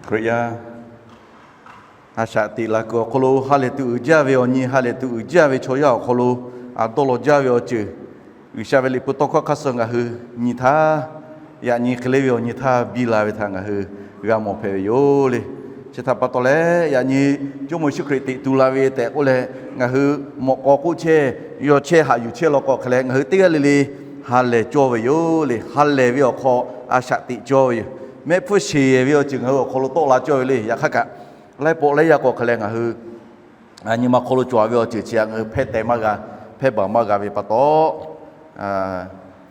Hkriꞈ yaˇ a shaꞈ teꞈ la kuiˬ awˬ hk'aw lo ha lehˬ tuˬ uiˍ jaˇ ve awˬ nyi, ha lehˬ tuˬ uiˍ jaˇ ve chaw yaˇ awˬ hk'aw lo a dawˇ law jaˇ ve awˬ ceuˬ, G'uiˬsha ve liꞈ hpu tawˇ hkawˇ hk'aˇ suh ngaˬ hui nyi htaˇ, yaꞈ nyi hk'e le ve awˬ nyi htaˇ biˇ la ve htaꞈ ngaˬ hui g'a mawˬ hpehꞈ ve yoˬ le. Chi htaꞈ pa taw leh, yaꞈ nyi Jawˇmawˇ Yeˍsuˆ Hkriꞈ teꞈ tu la ve tehꞈ k'oˆ leh, ngaˬ hui mawꞈ k'aw k'oˆ chehˇ, yawˇ chehˇ haꞈ yuˬ chehˇ law k'o hk'e leh, ngaˬ hui teˇ g'aˇ le le ha lehˬ cawˇ ve yoˬ le. Ha lehˬ ve awˬ hk'aw a shaꞈ teꞈ cawˇ ve yoˬ. Mehˆ hpfuhˇ sheˍ ve awˬ ceuˬ ngaˬ hui awˬ hk'aw lo tawˆ la cawˇ ve le. Yaꞈ hk'aˇ kaꞈ, laiˉ pawˆ laiˉ yaˇ k'o hk'e leh ngaˬ hui nyi ma hk'aw lo cawˬ ve awˬ ceuˬ chi htaꞈ ngaˬ hui hpehˇ teh maˇ g'a, hpehˇ baˬ maˇ g'a ve pa taw,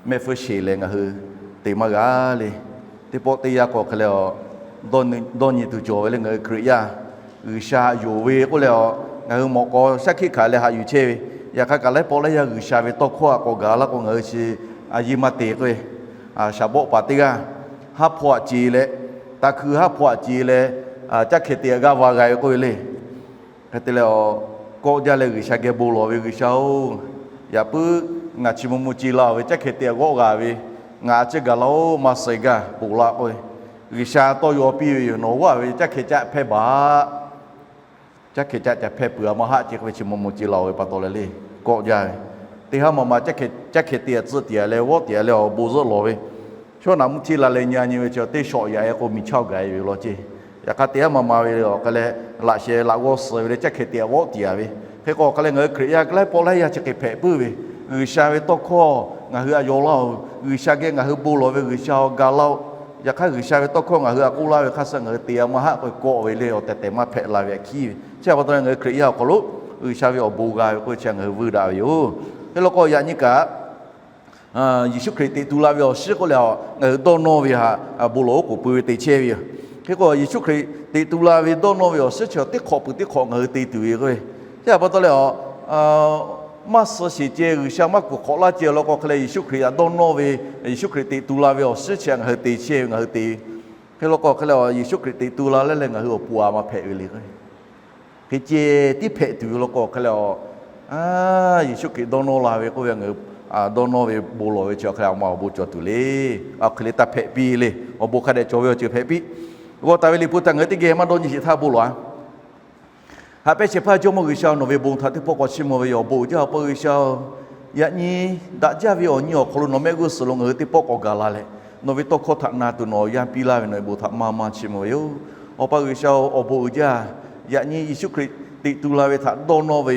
mehˆ hpfuhˇ sheˍ leh ngaˬ hui te maˇ g'a le. Teˇ pawˆ teˇ yanˇ k'o hk'e leh, dawˇ nyi tuˬ cawˬ ve le ngaˬ hui Hkriꞈ yaˇ. G'uiˬsha yonˍ ve k'oˆ leh a, ngaˬ hui mawꞈ k'aw shaˉ hkiˆ hkanˍ leh haꞈ yuˬ chehˇ ve. Yaꞈ hk'aˇ kaꞈ laiˉ pawˆ laiˉ yaˇ G'uiˬsha ve tawˇ hkawˇ htaꞈ k'awꞈ gaˬ laˇ k'o, ngaˬ hui chi a yiˇ maˇ te k'o ve. Shaˍ bawˆ paˍ teˇ g'aˇ haˉ hpawˇ htaꞈ ce leh, taˇ hkui haˉ hpawˇ htaꞈ ce leh, caˇ hkeh te g'aˇ va g'a ve k'oˆ ve le. Hk'e te leh, kawˆ jaˇ leh G'uiˬsha geh bon lawˬ ve, G'uiˬsha-oˬ, yaꞈ puiˉ ngaˬ chi maw maw ce la-oˬ ve caˇ hkeh te g'awˆ g'a ve, ngaˬ a ciˉ gaˬ laˇ-oˬ, maˇ suh gaˇ ponˬ laˇ k'oˆ ve. G'uiˬsha tawˇ yaw piˇ ve yoˬ. Nawˬ g'awˆ-a ve caˇ hkeh caˆ hpehˇ baˬ. Caˇ hkeh caˆ ca hpehˇ peuˬ-a maˇ haˆ ce k'oˆ ve chi maw maw ce la-oˬ ve pa taw leh le, kawˆ jaˇ ve. Teˇ haˉ ma ma caˇ hkeh te tcuh tiꞈ-a leh g'awˆ tiꞈ-a leh awˬ bon zuhˆ lawˬ ve, chaw naꞈ mvuhˇ hteˇ la leh nyi-a nyi ve chi teˇ shawˍ yaꞈ-e k'o miˬ chaˇ gaˬ-e ve law ceˇ. Yaꞈ hk'aˇ teˇ haˉ ma ma ve awˬ hk'e leh, laꞈ sheh laꞈ g'awˇ suh ve leh caˇ hkeh te g'awˆ tiꞈ-a ve. Hk'e k'o hk'e leh ngaˬ hui Hkriꞈ yaˇ laiˉ pawˆ laiˉ yaˇ chi hk'e hpehꞈ puiˉ ve, G'uiˬsha ve tawˇ hkawˇ ngaˬ hui a yaw laˇ-oˬ. G'uiˬsha geh ngaˬ hui bon lawˬ ve, G'uiˬsha-oˬ, gaˬ laˇ-oˆ. Yaꞈ hk'aˇ G'uiˬsha ve tawˇ hkawˇ ngaˬ hui a k'oˆ laˇ ve hk'aˇ suh ngaˬ hui te-a maˇ haˆ k'oˆ ve kawˆ ve le, awˬ tehˬ tehˬ maˇ hpehꞈ la ve htaꞈ hkiˉ ve. Chi htaꞈ pa taw leh ngaˬ hui Hkriꞈ yaˇ awˬ hk'aw lo G'uiˬsha ve awˬ bon g'a ve k'oˆ ve chi ngaˬ hui vuiˇ daꞈ ve yoˬ. Hk'e law k'o yaꞈ nyi kaꞈ, Yeˍsuˆ Hkriꞈ teꞈ tu la ve awˬ shinˉ k'oˆ leh, ngaˬ hui dawˇ nawˇ ve htaꞈ bon lawˬ oˉ k'oˍ pui ve te chehˇ ve yoˬ. Hk'e k'o Yeˍsuˆ Hkriꞈ teꞈ tu la ve dawˇ nawˇ ve awˬ shinˉ chi teˇ hk'awꞈ peuˬ teˇ hk'awꞈ ngaˬ hui te tuˬ ve k'o, chi htaꞈ pa taw leh, maˇ suh sheˍ ceh, G'uiˬsha maˇ kuˬ hk'awꞈ laˇ ceh law k'o hk'e leh, Yeˍsuˆ Hkriꞈ htaꞈ dawˇ nawˇ ve, Yeˍsuˆ Hkriꞈ teꞈ tu la ve awˬ shinˉ chi ngaˬ hui te chehˇ ve, ngaˬ hui te. Hk'e law k'o hk'e leh, Yeˍsuˆ Hkriꞈ teꞈ tu la leh leh ngaˬ hui awˬ pon a maˇ hpehꞈ ve le. Hk'e ceh tiˉ hpehꞈ tuˬ ve law k'o hk'e leh, Yeˍsuˆ Hkriꞈ dawˇ nawˇ la ve k'oˆ ve, ngaˬ hui dawˇ nawˇ ve bon lawˬ ve chi hk'e leh a ma awˬ bon cawˬ tuˬ le. A hk'e le taˇ hpehꞈ piˇ le. Awˬ bon hk'a dehꞈ cawˬ ve awˬ ceuˬ hpehꞈ piˇ. G'aw taˍ ve liꞈ hpu htaꞈ ngaˬ hui teˇ geh maˇ dawˇ nyi sheˍ htaˇ bon lawˬ-a. Haꞈ pehnˇ shehˍ hpaˇ Jawˇmawˇ G'uiˬsha, nawˬ ve bon htaꞈ teˇ pawˆ k'awꞈ chiˇ mvuh ve yoˬ. Awˬ bon uiˍ jaˇ Awˬ pa G'uiˬsha-oˬ, yaꞈ nyi daꞈ jaˇ ve awˬ nyi awˬ hk'aw lo nawˬ mehˆ g'uˇ suhˍ lo ngaˬ hui teˇ pawˆ k'awꞈ gaˬ la leh, nawˬ ve tawˇ hkawˇ htaꞈ na tuˬ nawˬ awˬ yanˇ piˇ laˇ ve nawˬ ve bon htaꞈ maˇ maˇ chiˇ mvuh ve yoˬ. Awˬ pa G'uiˬsha-oˬ, awˬ bon uiˍ jaˇ. Yaꞈ nyi Yeˍsuˆ Hkriꞈ teꞈ tu la ve htaꞈ dawˇ nawˇ ve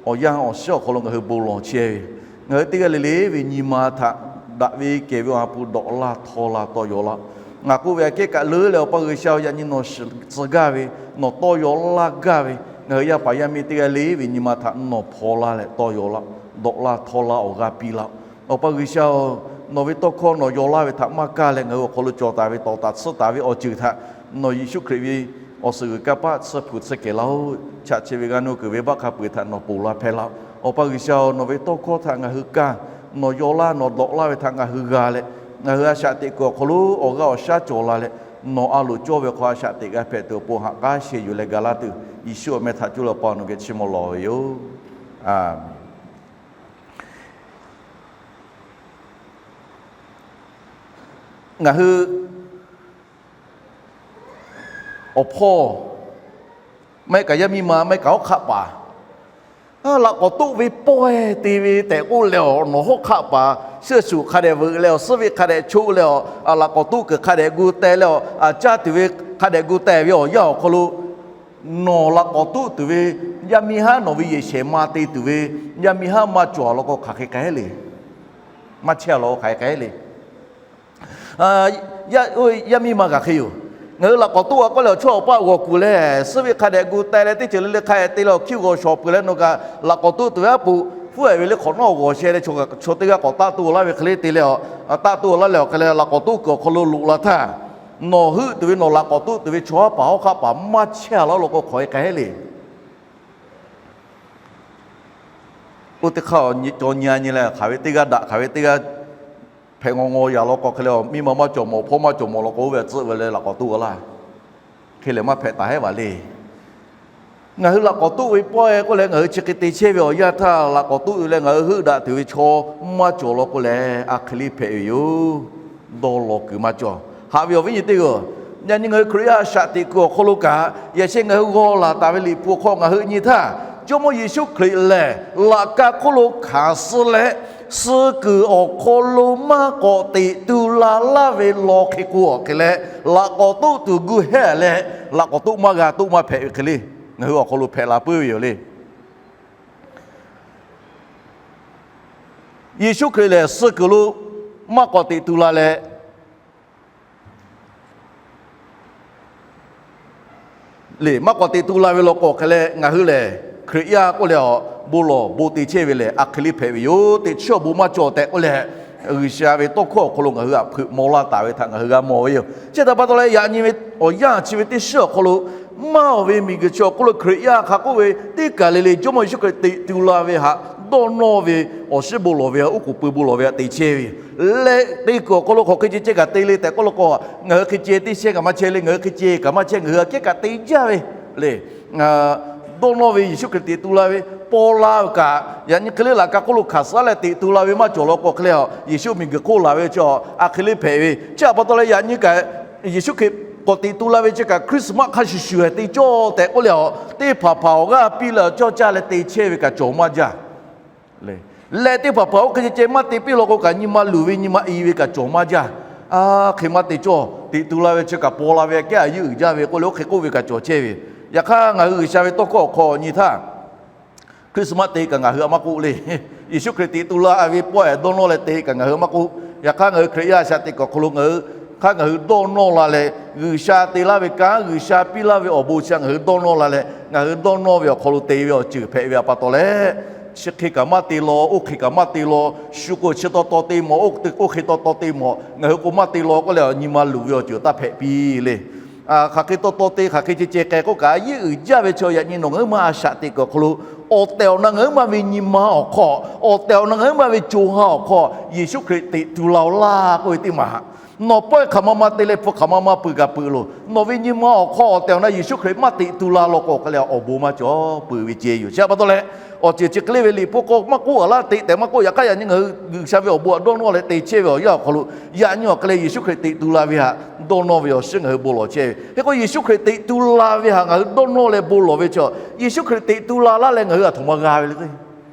awˬ yanˇ awˬ shiˉ awˬ hk'aw lo ngaˬ hui bon lawˬ chehˇ ve, ngaˬ hui teˇ g'aˇ le le ve nyi ma htaꞈ daꞈ ve kehˬ ve awˬ ha hpu dawꞈ laˇ htaw la tawˇ yaw laˇ. Ngaˬ k'oˆ ve aꞈ kehˉ kaꞈ leuˉ leh, Awˬ pa G'uiˬsha-oˬ, yaꞈ nyi nawˬ shiˍ tcuh gaˇ ve, nawˬ tawˇ yaw laˇ gaˇ ve, ngaˬ hui yaˇ paˍ yaˇ miˇ teˇ g'aˇ le ve nyi ma htaꞈ nawˬ hpaw laˇ leh tawˇ yaw laˇ, dawꞈ laˇ htaw laˇ awˬ g'aˇ piˇ laˇ. Awˬ pa G'uiˬsha-oˬ, nawˬ ve tawˇ hkawˇ nawˬ yaw laˇ ve htaꞈ maˇ kaˇ leh, ngaˬ hui awˬ hk'aw lo cawˬ taˍ ve tawˍ taˍ tsuhˇ taˍ ve awˬ ceuˬ htaꞈ nawˬ Yeˍsuˆ Hkriꞈ ve awˬ suhˍ g'uiˬ kanˇ paˆ tsuhˇ hpu tsuhˇ kehˬ laˇ-oˆ. Chaꞈ chi ve g'a nuˇ kuiˬ ve baˆ hk'a peu-eˬ htaꞈ nawˬ ponˬ laˇ hpehˇ laˇ-oˆ. Awˬ pa G'uiˬsha-oˬ, nawˬ ve tawˇ hkawˇ htaꞈ ngaˬ hui kaˇ, nawˬ yaw laˇ nawˬ dawꞈ laˇ ve htaꞈ ngaˬ hui g'a leh, ngaˬ hui a shaꞈ teꞈ kuiˬ awˬ hk'aw lo awˬ g'aˇ awˬ shaˉ cawˬ la leh, nawˬ a loˍ cawˇ ve hk'aw a shaꞈ teꞈ g'a hpehꞈ tuˬ awˬ pon haꞈ k'aˉ sheh yuˬ leh ga laˇ tuˬ, Yeˍsuˆ awˬ meh htaꞈ cuˇ leh Awˬ pa nawˬ geh chiˇ mvuh lawˬ ve yoˬ. Aˬ Ngaˬ hui awˬ hpawˇ maˇ heˆ kaꞈ yaˇ miˇ ma maˇ heˆ kaꞈ hawˉ hk'aˆ paˍ, laꞈ k'awꞈ toˆ ve pawehˇ te ve tehꞈ k'oˆ leh, awˬ nawˬ hawˉ hk'aˆ paˍ, suhˆ shuˍ hk'a dehꞈ veuꞈ leh awˬ suhˉ ve hk'a dehꞈ choˆ leh, awˬ laꞈ k'awꞈ toˆ kuiˬ hk'a dehꞈ gu teh leh, awˬ caˇ tuˬ ve hk'a dehꞈ gu teh ve awˬ yanˇ awˬ hk'aw lo, nawˬ laꞈ k'awꞈ toˆ tuˬ ve yaˇ miˇ haˉ nawˬ ve yehˬ shehˍ ma te tuˬ ve yaˇ miˇ haˉ maˇ cawˬ law k'o, hk'aˬ hk'e k'ai le. Maˇ chehˇ law k'o, hk'aˬ hk'e k'ai le. Yaˇ miˇ ma kaꞈ hk'e yoˬ. Ngaˬ hui laꞈ k'awꞈ toˆ-a k'oˆ leh, awˬ chawˇ awˬ paˆ g'awˬ kuˬ leh, suhˉ ve hk'a dehꞈ gu teh leh, teˇ ceuˬ le le hk'a dehꞈ te leh, awˬ hkiˇ g'awˬ shawˍ peuˬ leh, nawˬ kaꞈ laꞈ k'awꞈ toˆ tuˬ ve aˉ poꞈ hpfuhˆ-e ve le hk'awꞈ nawˉ g'awˬ sheh leh, chaw teˇ g'aˇ k'awꞈ taˆ toˆ laˇ ve hk'e le te leh, taˆ toˆ laˇ leh awˬ hk'e leh laꞈ k'awꞈ toˆ kuiˬ awˬ hk'aw lo loꞈ la htaˇ, nawˬ heuˆ tuˬ ve nawˬ laꞈ k'awꞈ toˆ tuˬ ve chaw haˉ paˍ hawˉ hk'aˆ paˍ maˇ chehˇ laˇ law k'o, hk'aˬ hk'e k'ai le. Oˇ teˇ hk'aˇ cawˬ nyi-a nyi leh, hk'aˬ ve teˇ g'aˇ daꞈ, hk'aˬ ve teˇ g'aˇ hpehꞈ ngaw ngaw yaꞈ law k'o, hk'e leh miˇ ma maˇ cawˬ mawˬ, hpawˇ maˇ cawˬ mawˬ law k'o, oˇ ve tcuhˆ ve leh laꞈ k'awꞈ toˆ laˇ. Hk'e lehˬ maˇ hpehꞈ taˍ hehˉ vaˬ le. Ngaˬ hui laꞈ k'awꞈ toˆ ve pawehˇ k'oˆ leh, ngaˬ hui chi hk'e te chehˇ ve awˬ yanˇ htaˇ, laꞈ k'awꞈ toˆ ve leh ngaˬ hui heuˆ daꞈ tuˬ ve chaw maˇ cawˬ law k'o lehˬ, a hk'e le hpehꞈ ve yoˬ. Dawˇ law kuiˬ maˇ cawˬ. Haꞈ ve awˬ viˉ nyi teˇ g'aˇ-oˬ, Yaꞈ nyi ngaˬ hui Hkriꞈ yaˇ shaꞈ teꞈ kuiˬ awˬ hk'aw lo kaꞈ, yaꞈ sheh ngaˬ hui g'aw laˬ taˍ ve Liꞈ hpu hk'aw ngaˬ hui nyi htaˇ, Jawˇmawˇ Yeˍsuˆ Hkriꞈ lehˬ laꞈ ka hk'oˆ lo hkanˍ suh leh, suh kuiˬ awˬ hk'aw lo maˇ k'awꞈ teꞈ tu la laˇ ve law hk'e k'o awˬ hk'e leh, laꞈ k'awꞈ toˆ tuˬ gu hehˉ leh, laꞈ k'awꞈ toˆ maˇ g'a toˆ maˇ hpehꞈ ve hk'e le, ngaˬ hui awˬ hk'aw lo hpehꞈ la puiˉ ve yoˬ le. Yeˍsuˆ Hkriꞈ lehˬ suh kuiˬ lo maˇ k'awꞈ teꞈ tu la leh, le maˇ k'awꞈ teꞈ tu la ve law k'o hk'e leh, ngaˬ hui lehˬ Hkriꞈ yaˇ k'oˆ leh awˬ bon lawˬ bon te chehˇ ve lehˬ, a hk'e le hpehꞈ ve yoˬ. Teꞈ chiˉ awˬ bon maˇ cawˬ tehꞈ k'oˆ leh, G'uiˬsha ve tawˇ hkawˇ awˬ hk'aw lo ngaˬ hui htaꞈ hpeuꞈ maw laˇ taˍ ve htaꞈ ngaˬ hui g'a mawˬ ve yoˬ. Chi htaꞈ pa taw leh, yaꞈ nyi ve awˬ yanˇ chi ve teˇ shiˉ awˬ hk'aw lo, maˇ awˬ ve miˬguiˬ chi awˬ hk'oˆ lo Hkriꞈ yaˇ hk'a k'oˆ ve teˇ kaˬ le le Jawˇmawˇ Yeˍsuˆ Hkriꞈ teꞈ tu la ve htaꞈ dawˇ nawˇ ve, awˬ shiˉ bon lawˬ ve htaꞈ, oˉ k'oˍ pui bon lawˬ ve htaꞈ te chehˇ ve yoˬ. Leh teˇ kuiˬ awˬ hk'aw lo hk'aˬ hk'e ceh ceh kaꞈ te le tehꞈ k'oˆ law k'o, ngaˬ hui hk'e ceh teˇ shehˇ kaꞈ maˇ chehˇ le, ngaˬ hui hk'e ceh kaꞈ maˇ chehˇ, ngaˬ hui aꞈ kehˉ kaꞈ te jaˇ ve le. Dawˇ nawˇ ve Yeˍsuˆ Hkriꞈ teꞈ tu la ve paw la kaꞈ, yaꞈ nyi hk'e le laꞈ ka hk'oˆ lo hkanˍ suh leh teꞈ tu la ve maˇ cawˬ law k'o hk'e leh, Yeˍsuˆ miˬguiˬ hk'oˆ laˬ ve chi a hk'e le hpehꞈ ve. Chi htaꞈ pa taw leh yaꞈ nyi kaꞈ Yeˍsuˆ Hkriꞈ k'awꞈ teꞈ tu la ve chi kaꞈ Christmas hk'a shuˍ shuˍ te cawˇ tehꞈ k'oˆ leh, teˇ hpaˍ hpaˍ awˬ g'aˇ piˇ leh cawˇ caˇ leh te chehˇ ve kaꞈ cawˬ maˇ jaˇ. Leh teˇ hpaˍ hpaˍ oˇ hk'e ceh ceh maˇ te piˇ law k'o kaꞈ, nyi ma luˬ ve nyi ma i ve kaꞈ cawˬ maˇ jaˇ. A hk'e maˇ te cawˇ, teꞈ tu la ve chi kaꞈ paw la ve aꞈ kehˉ a yeˇ uiˍ jaˇ ve k'oˆ leh, oˇ hk'e k'oˆ ve kaꞈ cawˬ chehˇ ve. Yaꞈ hk'aˇ, ngaˬ hui G'uiˬsha ve tawˇ hkawˇ awˬ hk'aw nyi htaˇ, Christmas te kaꞈ ngaˬ hui aꞈ maˇ k'oˆ le. Yeˍsuˆ Hkriꞈ teꞈ tu la ve pawehˇ dawˇ nawˇ leh te kaꞈ ngaˬ hui aꞈ maˇ k'oˆ. Yaꞈ hk'aˇ, ngaˬ hui Hkriꞈ yaˇ shaꞈ teꞈ kuiˬ awˬ hk'aw lo ngaˬ hui hk'aˇ ngaˬ hui dawˇ nawˇ la leh, G'uiˬsha te laˇ ve kanˉ, G'uiˬsha piˇ laˇ ve awˬ bon chi htaꞈ ngaˬ hui dawˇ nawˇ la leh, ngaˬ hui dawˇ nawˇ ve awˬ hk'aw lo te ve awˬ ceuˬ hpehꞈ ve pa taw leh, chi hk'e kaꞈ maˇ te law, oˇ hk'e kaꞈ maˇ te law, shu k'o chi taw taw te mawˬ, oˇ hk'e taw taw te mawˬ, ngaˬ hui k'o maˇ te law k'oˆ leh, nyi ma luˬ ve awˬ ceuˬ taˇ hpehꞈ piˇ le. Hk'aˬ hk'e taw taw te, hk'aˬ hk'e ceh ceh k'ai k'oˆ kaꞈ, a yeˇ uiˍ jaˇ ve chi yaꞈ nyi nawˬ ngaˬ huiˉ ma a shaꞈ teꞈ kuiˬ awˬ hk'aw lo, awˬ tehˬ awˬ na ngaˬ huiˉ ma ve nyi ma awˬ hk'aw, awˬ tehˬ awˬ na ngaˬ huiˉ ma ve co ha awˬ hk'aw Yeˍsuˆ Hkriꞈ teꞈ tu la-oˬ laˇ k'oˆ ve teˇ maˬ htaꞈ, nawˬ pawehˇ hk'aˬ ma ma te leh hpu hk'aˬ ma ma peuˬ kaꞈ peuˬ loˬ. Nawˬ ve nyi ma awˬ hk'aw awˬ tehˬ awˬ na Yeˍsuˆ Hkriꞈ maˇ teꞈ tu la law k'o hk'e leh, awˬ bon maˇ cawˬ peuˬ ve ceh yoˬ. Chi pa taw leh, awˬ ceuˬ chi hk'e le ve Liꞈ hpu k'o maˇ k'oˆ a laˇ teꞈ tehꞈ maˇ k'oˆ. Yaꞈ hk'aˇ, yaꞈ nyi ngaˬ hui G'uiˬsha ve awˬ bon htaꞈ dawˇ nawˇ leh te chehˇ ve awˬ yanˇ awˬ hk'aw lo, yaꞈ nyi awˬ hk'e leh Yeˍsuˆ Hkriꞈ teꞈ tu la ve htaꞈ dawˇ nawˇ ve awˬ shiˉ ngaˬ hui bon lawˬ chehˇ ve. Hk'e k'o, Yeˍsuˆ Hkriꞈ teꞈ tu la ve htaꞈ ngaˬ hui dawˇ nawˇ leh bon lawˬ ve chi, Yeˍsuˆ Hkriꞈ teꞈ tu la laˇ leh ngaˬ hui aˬ htoꞈ ma g'a ve le.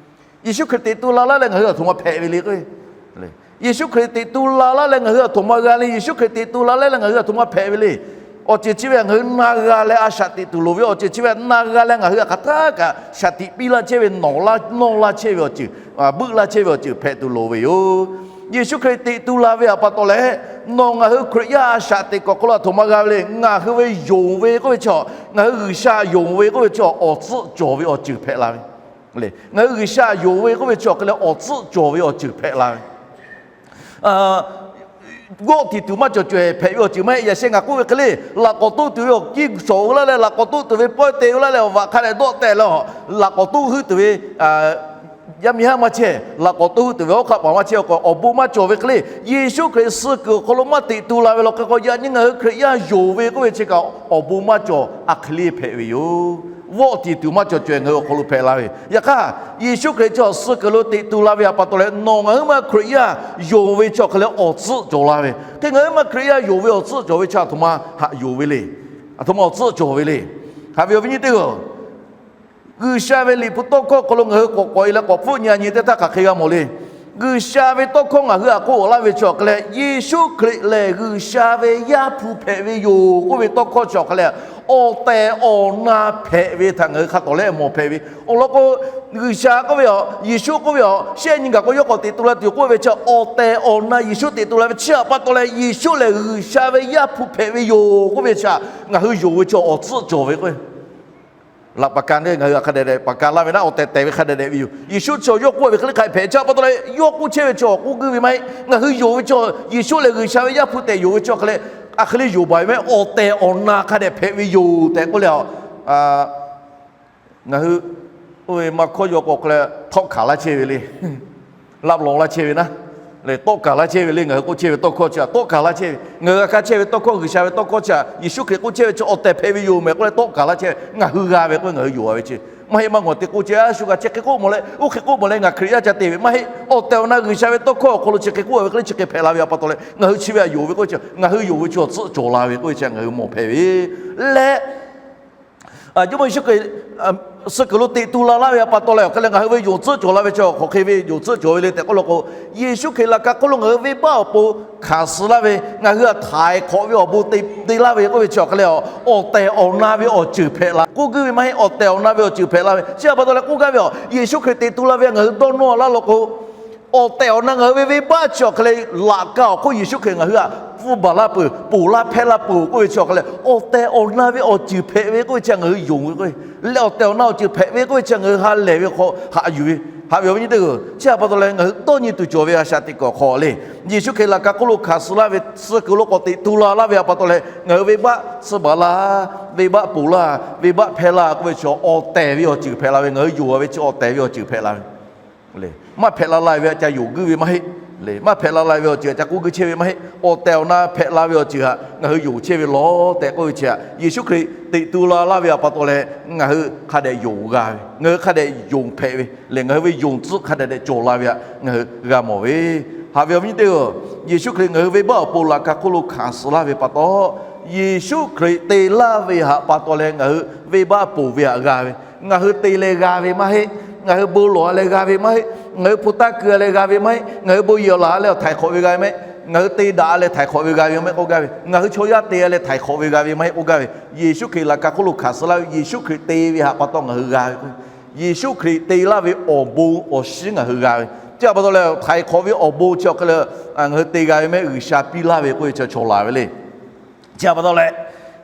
Yeˍsuˆ Hkriꞈ teꞈ tu la laˇ leh ngaˬ hui aˬ htoꞈ ma hpehꞈ ve le k'o, Yeˍsuˆ Hkriꞈ teꞈ tu la laˇ leh ngaˬ hui aˬ htoꞈ ma g'a le. Yeˍsuˆ Hkriꞈ teꞈ tu la laˇ leh ngaˬ hui aˬ htoꞈ ma hpehꞈ ve le. Awˬ ceuˬ chi ve htaꞈ ngaˬ hui na g'a leh a shaꞈ teꞈ tuˬ loˍ ve. Awˬ ceuˬ chi ve htaꞈ na g'a leh ngaˬ hui aˬ hk'aˬ htaˇ kaꞈ shaˍ tiꞈ piˇ laˇ chehˇ ve, nawˬ laˇ nawˇ laˇ chehˇ ve awˬ ceuˬ, a, buiˆ laˇ chehˇ ve awˬ ceuˬ hpehꞈ tuˬ loˍ ve yoˬ. Yeˍsuˆ Hkriꞈ teꞈ tu la ve htaꞈ pa taw leh, nawˬ ngaˬ hui Hkriꞈ yaˇ a shaꞈ teꞈ kuiˬ awˬ hk'aw lo aˬ htoꞈ ma g'a ve le. Ngaˬ hui ve yonˍ ve k'oˆ ve chi, ngaˬ hui G'uiˬsha yonˍ ve k'oˆ ve chi, awˬ tcuhˆ cawˬ ve awˬ ceuˬ hpehꞈ la ve. Ngaˬ hui G'uiˬsha yonˍ ve k'oˆ ve chi awˬ hk'e leh awˬ tcuhˆ cawˬ ve awˬ ceuˬ hpehꞈ la ve. G'awˆ tiˍ tuˬ maˇ cawˬ cawehˬ hpehꞈ ve awˬ ceuˬ maˇ heˆ. Yaꞈ sheh ngaˬ k'oˆ ve hk'e le, laꞈ k'awꞈ toˆ tuˬ ve awˬ kiˇ shawˍ ve laˇ leh, laꞈ k'awꞈ toˆ tuˬ ve pawehˇ te ve laˇ leh, awˬ vaꞈ hk'a dehꞈ dawˆ tehꞈ leh, laꞈ k'awꞈ toˆ heuˆ tuˬ ve yaˇ miˇ haˉ maˇ chehˇ, laꞈ k'awꞈ toˆ heuˆ tuˬ ve hawˉ hk'aˆ paˍ maˇ chehˇ k'o, awˬ bon maˇ cawˬ ve hk'e le. Yeˍsuˆ Hkriꞈ suh kuiˬ awˬ hk'aw lo maˇ teꞈ tu la ve law k'o, yaꞈ nyi ngaˬ hui Hkriꞈ yaˇ yonˍ ve k'oˆ ve chi kaꞈ awˬ bon maˇ cawˬ, a hk'e le hpehꞈ ve yoˬ. G'awˆ tiˍ tuˬ maˇ cawˬ cawehˬ ngaˬ hui awˬ hk'aw lo hpehꞈ la ve. Yaꞈ hk'aˇ, Yeˍsuˆ Hkriꞈ chi awˬ suh kuiˬ lo teꞈ tu la ve htaꞈ pa taw leh, nawˬ ngaˬ huiˉ ma Hkriꞈ yaˇ yonˍ ve chi awˬ hk'e leh awˬ tcuhˆ cawˬ la ve. Hk'e ngaˬ huiˉ ma Hkriꞈ yaˇ yonˍ ve awˬ tcuhˆ cawˬ ve chi aˬ htoꞈ ma haꞈ yonˍ ve le. Aˬ htoꞈ ma awˬ tcuhˆ cawˬ ve le. Haꞈ ve awˬ viˉ nyi teˇ hpaˍ-oˬ, G'uiˬsha ve Liꞈ hpu tawˇ hkawˇ hk'aw lo ngaˬ hui k'awꞈ k'awꞈ e leh k'awꞈ hpfuhˆ nyi a nyi teˇ htaˇ hk'aˬ hk'e g'a mawˬ le. G'uiˬsha ve tawˇ hkawˇ ngaˬ hui aꞈ k'oˆ laˇ ve chi awˬ hk'e leh, Yeˍsuˆ Hkriꞈ lehˬ G'uiˬsha ve Yaˇ hpu hpehꞈ ve yoˬ k'oˆ ve tawˇ hkawˇ chi awˬ hk'e leh, awˬ tehˬ awˬ na hpehꞈ ve htaꞈ ngaˬ hui hk'a tawˍ leh mawˬ hpehꞈ ve. Awˬ lawn k'o, G'uiˬsha k'oˆ ve a, Yeˍsuˆ k'oˆ ve a, shehˆ nyi gaˬ k'o yawˇ k'awꞈ teꞈ tu la tuˬ k'oˆ ve chi, awˬ tehˬ awˬ na Yeˍsuˆ teꞈ tu la ve chi htaꞈ pa taw leh, Yeˍsuˆ lehˬ G'uiˬsha ve Yaˇ hpu hpehꞈ ve yoˬ k'oˆ ve chi htaꞈ ngaˬ hui yonˍ ve chi awˬ tcuhˆ cawˬ ve k'o, laꞈ paˍ ka ne ngaˬ hui aꞈ hk'a dehꞈ dehꞈ paˍ ka laˇ ve naˉ, awˬ tehˬ tehˬ ve hk'a dehꞈ dehꞈ ve yoˬ. Yeˍsuˆ chi yawˇ k'oˆ ve hk'e le hk'a hpehꞈ chi htaꞈ pa taw leh, yawˇ k'oˆ chehˇ ve chi awˬ k'oˆ guiˇ ve maˇ heˆ. Ngaˬ hui yonˍ ve chi, Yeˍsuˆ lehˬ G'uiˬsha ve Yaˇ hpu tehꞈ yonˍ ve chi awˬ hk'e leh, a hk'e le yonˍ baˬ ve maˇ heˆ. Awˬ tehˬ awˬ na hk'a dehꞈ hpehꞈ ve yoˬ tehꞈ k'oˆ leh, ngaˬ hui oˇ ve maˇ hkawˇ yaw k'o hk'e leh tawˆ hkanˍ laˇ chehˇ ve le. Laˆ lawˬ laˇ chehˇ ve naˉ, leh tawˆ kaˬ laˇ chehˇ ve le. Ngaˬ hui k'oˆ chehˇ ve tawˇ hkawˇ chi htaꞈ tawˆ kaˬ laˇ chehˇ ve. Ngaˬ hui g'a hkanˍ chehˇ ve tawˇ hkawˇ, G'uiˬsha ve tawˇ hkawˇ chi htaꞈ Yeˍsuˆ Hkriꞈ k'oˆ chehˇ ve chi awˬ tehˬ hpehꞈ ve yoˬ mehˍ k'oˆ leh tawˆ kaˬ laˇ chehˇ ve. Ngaˬ hui g'a ve k'o ngaˬ hui yonˍ a ve chi Maˇ heˆ, maˇ g'awˬ te k'oˆ ce, a shu g'a chi hk'e k'oˆ mawˬ leh, oˇ hk'e k'oˆ mawˬ leh ngaˬ Hkriꞈ yaˇ ca te ve maˇ heˆ. Awˬ tehˬ awˬ na G'uiˬsha ve tawˇ hkawˇ awˬ hk'aw lo chi hk'e k'oˆ ve hk'e le, chi hk'e hpehꞈ la ve a pa taw leh ngaˬ hui chi ve htaꞈ yonˍ ve k'oˆ ve chi, ngaˬ hui yonˍ ve chi awˬ tcuhˆ cawˬ la ve k'oˆ ve chi ngaˬ hui mawˬ hpehꞈ ve leh, Jawˇmawˇ Yeˍsuˆ Hkriꞈ suh kuiˬ lo teꞈ tu la laˇ ve a pa taw leh awˬ hk'e leh ngaˬ hui ve yonˍ tcuhˆ cawˬ la ve chi hk'aˬ hk'e ve yonˍ tcuhˆ cawˬ ve le tehꞈ k'oˆ law k'o, Yeˍsuˆ Hkriꞈ laꞈ ka hk'oˆ lo ngaˬ hui venˇbaˆ awˬ pon hkanˍ suh laˇ ve, ngaˬ hui htaꞈ htaiˍ hk'awꞈ ve awˬ bon te te laˇ ve k'oˆ ve chi awˬ hk'e leh, awˬ tehˬ awˬ na ve awˬ ceuˬ hpehꞈ la k'oˆ guiˇ ve maˇ heˆ. Awˬ tehˬ awˬ na ve awˬ ceuˬ hpehꞈ la ve chi a pa taw leh k'oˆ gaˇ ve a, Yeˍsuˆ Hkriꞈ teꞈ tu la ve ngaˬ hui dawˇ nawˇ laˇ law k'o, awˬ tehˬ awˬ na ngaˬ hui ve venˇbaˆ chi awˬ hk'e leh laꞈ ka awˬ hk'oˆ Yeˍsuˆ Hkriꞈ ngaˬ hui htaꞈ pfuhˇ baˬ laˇ peuˬ, ponˬ laˇ hpehˇ laˇ peuˬ k'oˆ ve chi awˬ hk'e leh, awˬ tehˬ awˬ na ve awˬ ceuˬ hpehꞈ ve k'oˆ ve chi ngaˬ hui yonˍ ve k'o, leh awˬ tehˬ awˬ na awˬ ceuˬ hpehꞈ ve k'oˆ ve chi ngaˬ hui ha lehˬ ve hk'aw haꞈ yuˬ ve, haꞈ ve awˬ viˉ nyi teˇ-oˬ. Chi a pa taw leh ngaˬ hui dawˇ nyi tuˬ cawˬ ve a shaꞈ teꞈ kuiˬ awˬ hk'aw le, Yeˍsuˆ Hkriꞈ laꞈ ka hk'oˆ lo hkanˍ suh laˇ ve, suh kuiˬ lo k'awꞈ teꞈ tu la laˇ ve a pa taw leh ngaˬ hui venˇbaˆ tsuhˇ baˬ laˇ, venˇbaˆ ponˬ laˇ, venˇbaˆ hpehˇ laˇ k'oˆ ve chi awˬ tehˬ ve awˬ ceuˬ hpehꞈ la ve, ngaˬ hui yonˍ ve chi awˬ tehˬ ve awˬ ceuˬ hpehꞈ la ve. Maˇ hpehꞈ la la ve htaꞈ ca yonˍ guiˇ ve maˇ heˆ. Maˇ hpehꞈ la la ve awˬ ceuˬ htaꞈ ca k'oˆ guiˇ chehˇ ve maˇ heˆ. Awˬ tehˬ awˬ na hpehꞈ la ve awˬ ceuˬ htaꞈ ngaˬ hui yonˍ chehˇ ve lawˬ tehꞈ k'oˆ ve chi htaꞈ Yeˍsuˆ Hkriꞈ teꞈ tu la laˇ ve a pa taw leh ngaˬ hui hk'a dehꞈ yonˍ g'a ve, ngaˬ hui hk'a dehꞈ yonˍ hpehꞈ ve lehˬ, ngaˬ hui ve yonˍ tcuhˆ hk'a dehꞈ dehꞈ cawˬ la ve htaꞈ ngaˬ hui g'a mawˬ ve. Haꞈ ve awˬ viˉ nyi teˇ-oˬ, Yeˍsuˆ Hkriꞈ ngaˬ hui venˇbaˆ awˬ pon laꞈ ka hk'oˆ lo hkanˍ suh laˇ ve pa taw, Yeˍsuˆ Hkriꞈ te laˇ ve htaꞈ pa taw leh ngaˬ hui venˇbaˆ ponˬ ve htaꞈ g'a ve, ngaˬ hui te leh g'a ve maˇ heˆ. Ngaˬ hui bon lawˬ-a leh g'a ve maˇ heˆ. Ngaˬ hui hpu taˇ keu-a leh g'a ve maˇ heˆ. Ngaˬ hui bon yehˬ awˬ laˬ-a leh htaiˍ hk'awꞈ ve g'a ve maˇ heˆ. Ngaˬ hui te daꞈ-a leh htaiˍ hk'awꞈ ve g'a ve maˇ heˆ k'oˆ gaˇ ve, ngaˬ hui chaw yaˇ te-a leh htaiˍ hk'awꞈ ve g'a ve maˇ heˆ k'oˆ gaˇ ve, Yeˍsuˆ Hkriꞈ laꞈ ka hk'oˆ lo hkanˍ suh laˇ ve, Yeˍsuˆ Hkriꞈ te ve htaꞈ pa taw ngaˬ hui g'a ve k'o, Yeˍsuˆ Hkriꞈ te laˇ ve awˬ bon awˬ shinˉ ngaˬ hui g'a ve, chi a pa taw leh htaiˍ hk'awꞈ ve awˬ bon chi awˬ hk'e leh ngaˬ hui te g'a ve maˇ heˆ. G'uiˬsha piˇ laˇ ve k'oˆ ve chi cawˬ la ve le. Chi a pa taw leh,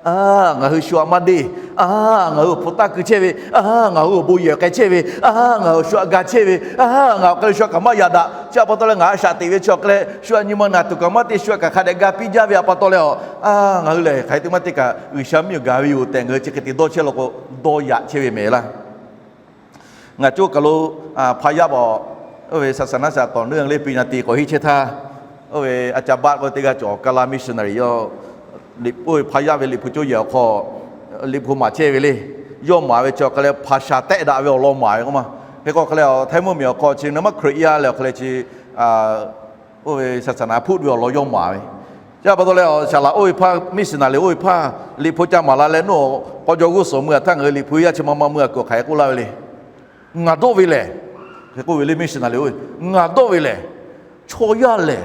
ngaˬ hui shu aꞈ maˇ deˇ, ngaˬ hui awˬ hpu taˇ keu chehˇ ve, ngaˬ hui awˬ bon yehˬ k'ai chehˇ ve, ngaˬ hui shu aꞈ ga chehˇ ve, ngaˬ awˬ hk'e leh shu aꞈ kaꞈ maˇ yaꞈ daꞈ. Chi a pa taw leh ngaˬ a shaꞈ teꞈ ve chi awˬ hk'e leh shu aꞈ nyi ma naˬ tuˬ kaꞈ maˇ te, shu aꞈ kaꞈ hk'a dehꞈ ga piˇ jaˇ ve a pa taw leh, ngaˬ hui lehˬ hk'aˬ hk'e te maˇ te kaꞈ G'uiˬsha miˇ awˬ gaˬ ve yoˬ tehꞈ ngaˬ hui chi hk'e te dawˇ chehˇ law k'o, dawˇ yaꞈ chehˇ ve mehˍ laˇ. Ngaˬ coˇ kaˬ lo hpa yaˇ paw, oˇ ve saˍsaˍnaˆ shaˍ tawˍ nuˇ le piˇ na ti k'awꞈ heˆ chehˇ htaˇ, oˇ ve a ca baˆ k'oˆ ve teˇ g'aˇ cawˬ, Kala missionary yawˇ, oˇ ve hpa yaˇ ve liꞈ hpu coˇ yehˬ awˬ hk'aw liꞈ hpu maˍ chehˇ ve le. Yawˇ maˍ ve chi awˬ hk'e leh hpaˍ shaˍ tehˆ daꞈ ve awˬ lawn maˍ ve k'oˆ ma. Hk'e k'o hk'e leh Htaiˇ mvuhˇmiˬ awˬ hk'aw chi nawˬ maˇ Hkriꞈ yaˇ leh awˬ hk'e leh chi oˇ ve saˍsaˍnaˆ hpuˆ ve awˬ lawn yawˇ maˍ ve. Chi a pa taw leh, saˍlaˍ oˇ ve hpaˇ missionary oˇ ve hpaˇ liꞈ hpu ca maˍ la leh, nawˬ k'aw jaw g'uˇ suhˍ mui a htaˇ ngaˬ hui liꞈ hpu yaˇ chi ma ma mui a kuˬ hk'aˬ hk'e k'oˆ laˇ ve le. Ngaˬ dawˇ ve lehˬ, hk'e k'oˆ ve le, missionary oˇ ve, ngaˬ dawˇ ve lehˬ, chaw yaˇ lehˬ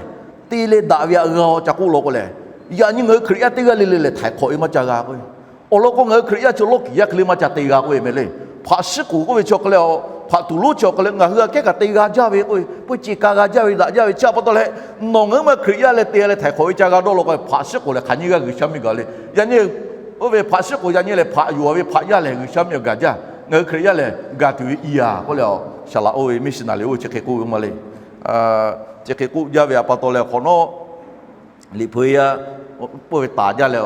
te leh daꞈ ve htaꞈ g'a-o ca k'oˆ law k'o lehˬ, yaꞈ nyi ngaˬ hui Hkriꞈ yaˇ teˇ g'aˇ le le lehˬ htaiˍ hk'awꞈ ve maˇ ca g'a k'o, awˬ lawn k'o ngaˬ hui Hkriꞈ yaˇ chi lawˇ kiˍ yaˇ hk'e le maˇ ca te g'a k'oˆ ve meh le. Hpaꞈ shiˉ k'oˍ k'oˆ ve chi awˬ hk'e leh, hpaꞈ tuˬ lonˉ chi awˬ hk'e leh ngaˬ hui aꞈ kehˉ kaꞈ te g'a jaˇ ve k'oˆ ve, peuˇ ce ka g'a jaˇ ve daꞈ jaˇ ve. Chi a pa taw leh, nawˬ ngaˬ hui maˇ Hkriꞈ yaˇ leh te leh htaiˍ hk'awꞈ ve ca g'a dawˇ law k'o, hpaꞈ shiˉ k'oˍ lehˬ hk'aˬ nyi g'aˇ G'uiˬsha miˇ gaˬ le. Yaꞈ nyi oˇ ve hpaꞈ shiˉ k'oˍ yaꞈ nyi lehˬ hpaꞈ yuˬ ve hpaꞈ yaˇ lehˬ G'uiˬsha miˇ awˬ gaˬ jaˇ. Ngaˬ hui Hkriꞈ yaˇ lehˬ gaˬ tuˬ ve i yaꞈ k'oˆ leh, saˍlaˍ oˇ ve missionary oˇ ve chi hk'e k'oˆ ve ma le. Chi hk'e k'oˆ jaˇ ve a pa taw leh hk'awꞈ nawˉ liꞈ hpu yaˇ oˇ ve taˍ jaˇ leh,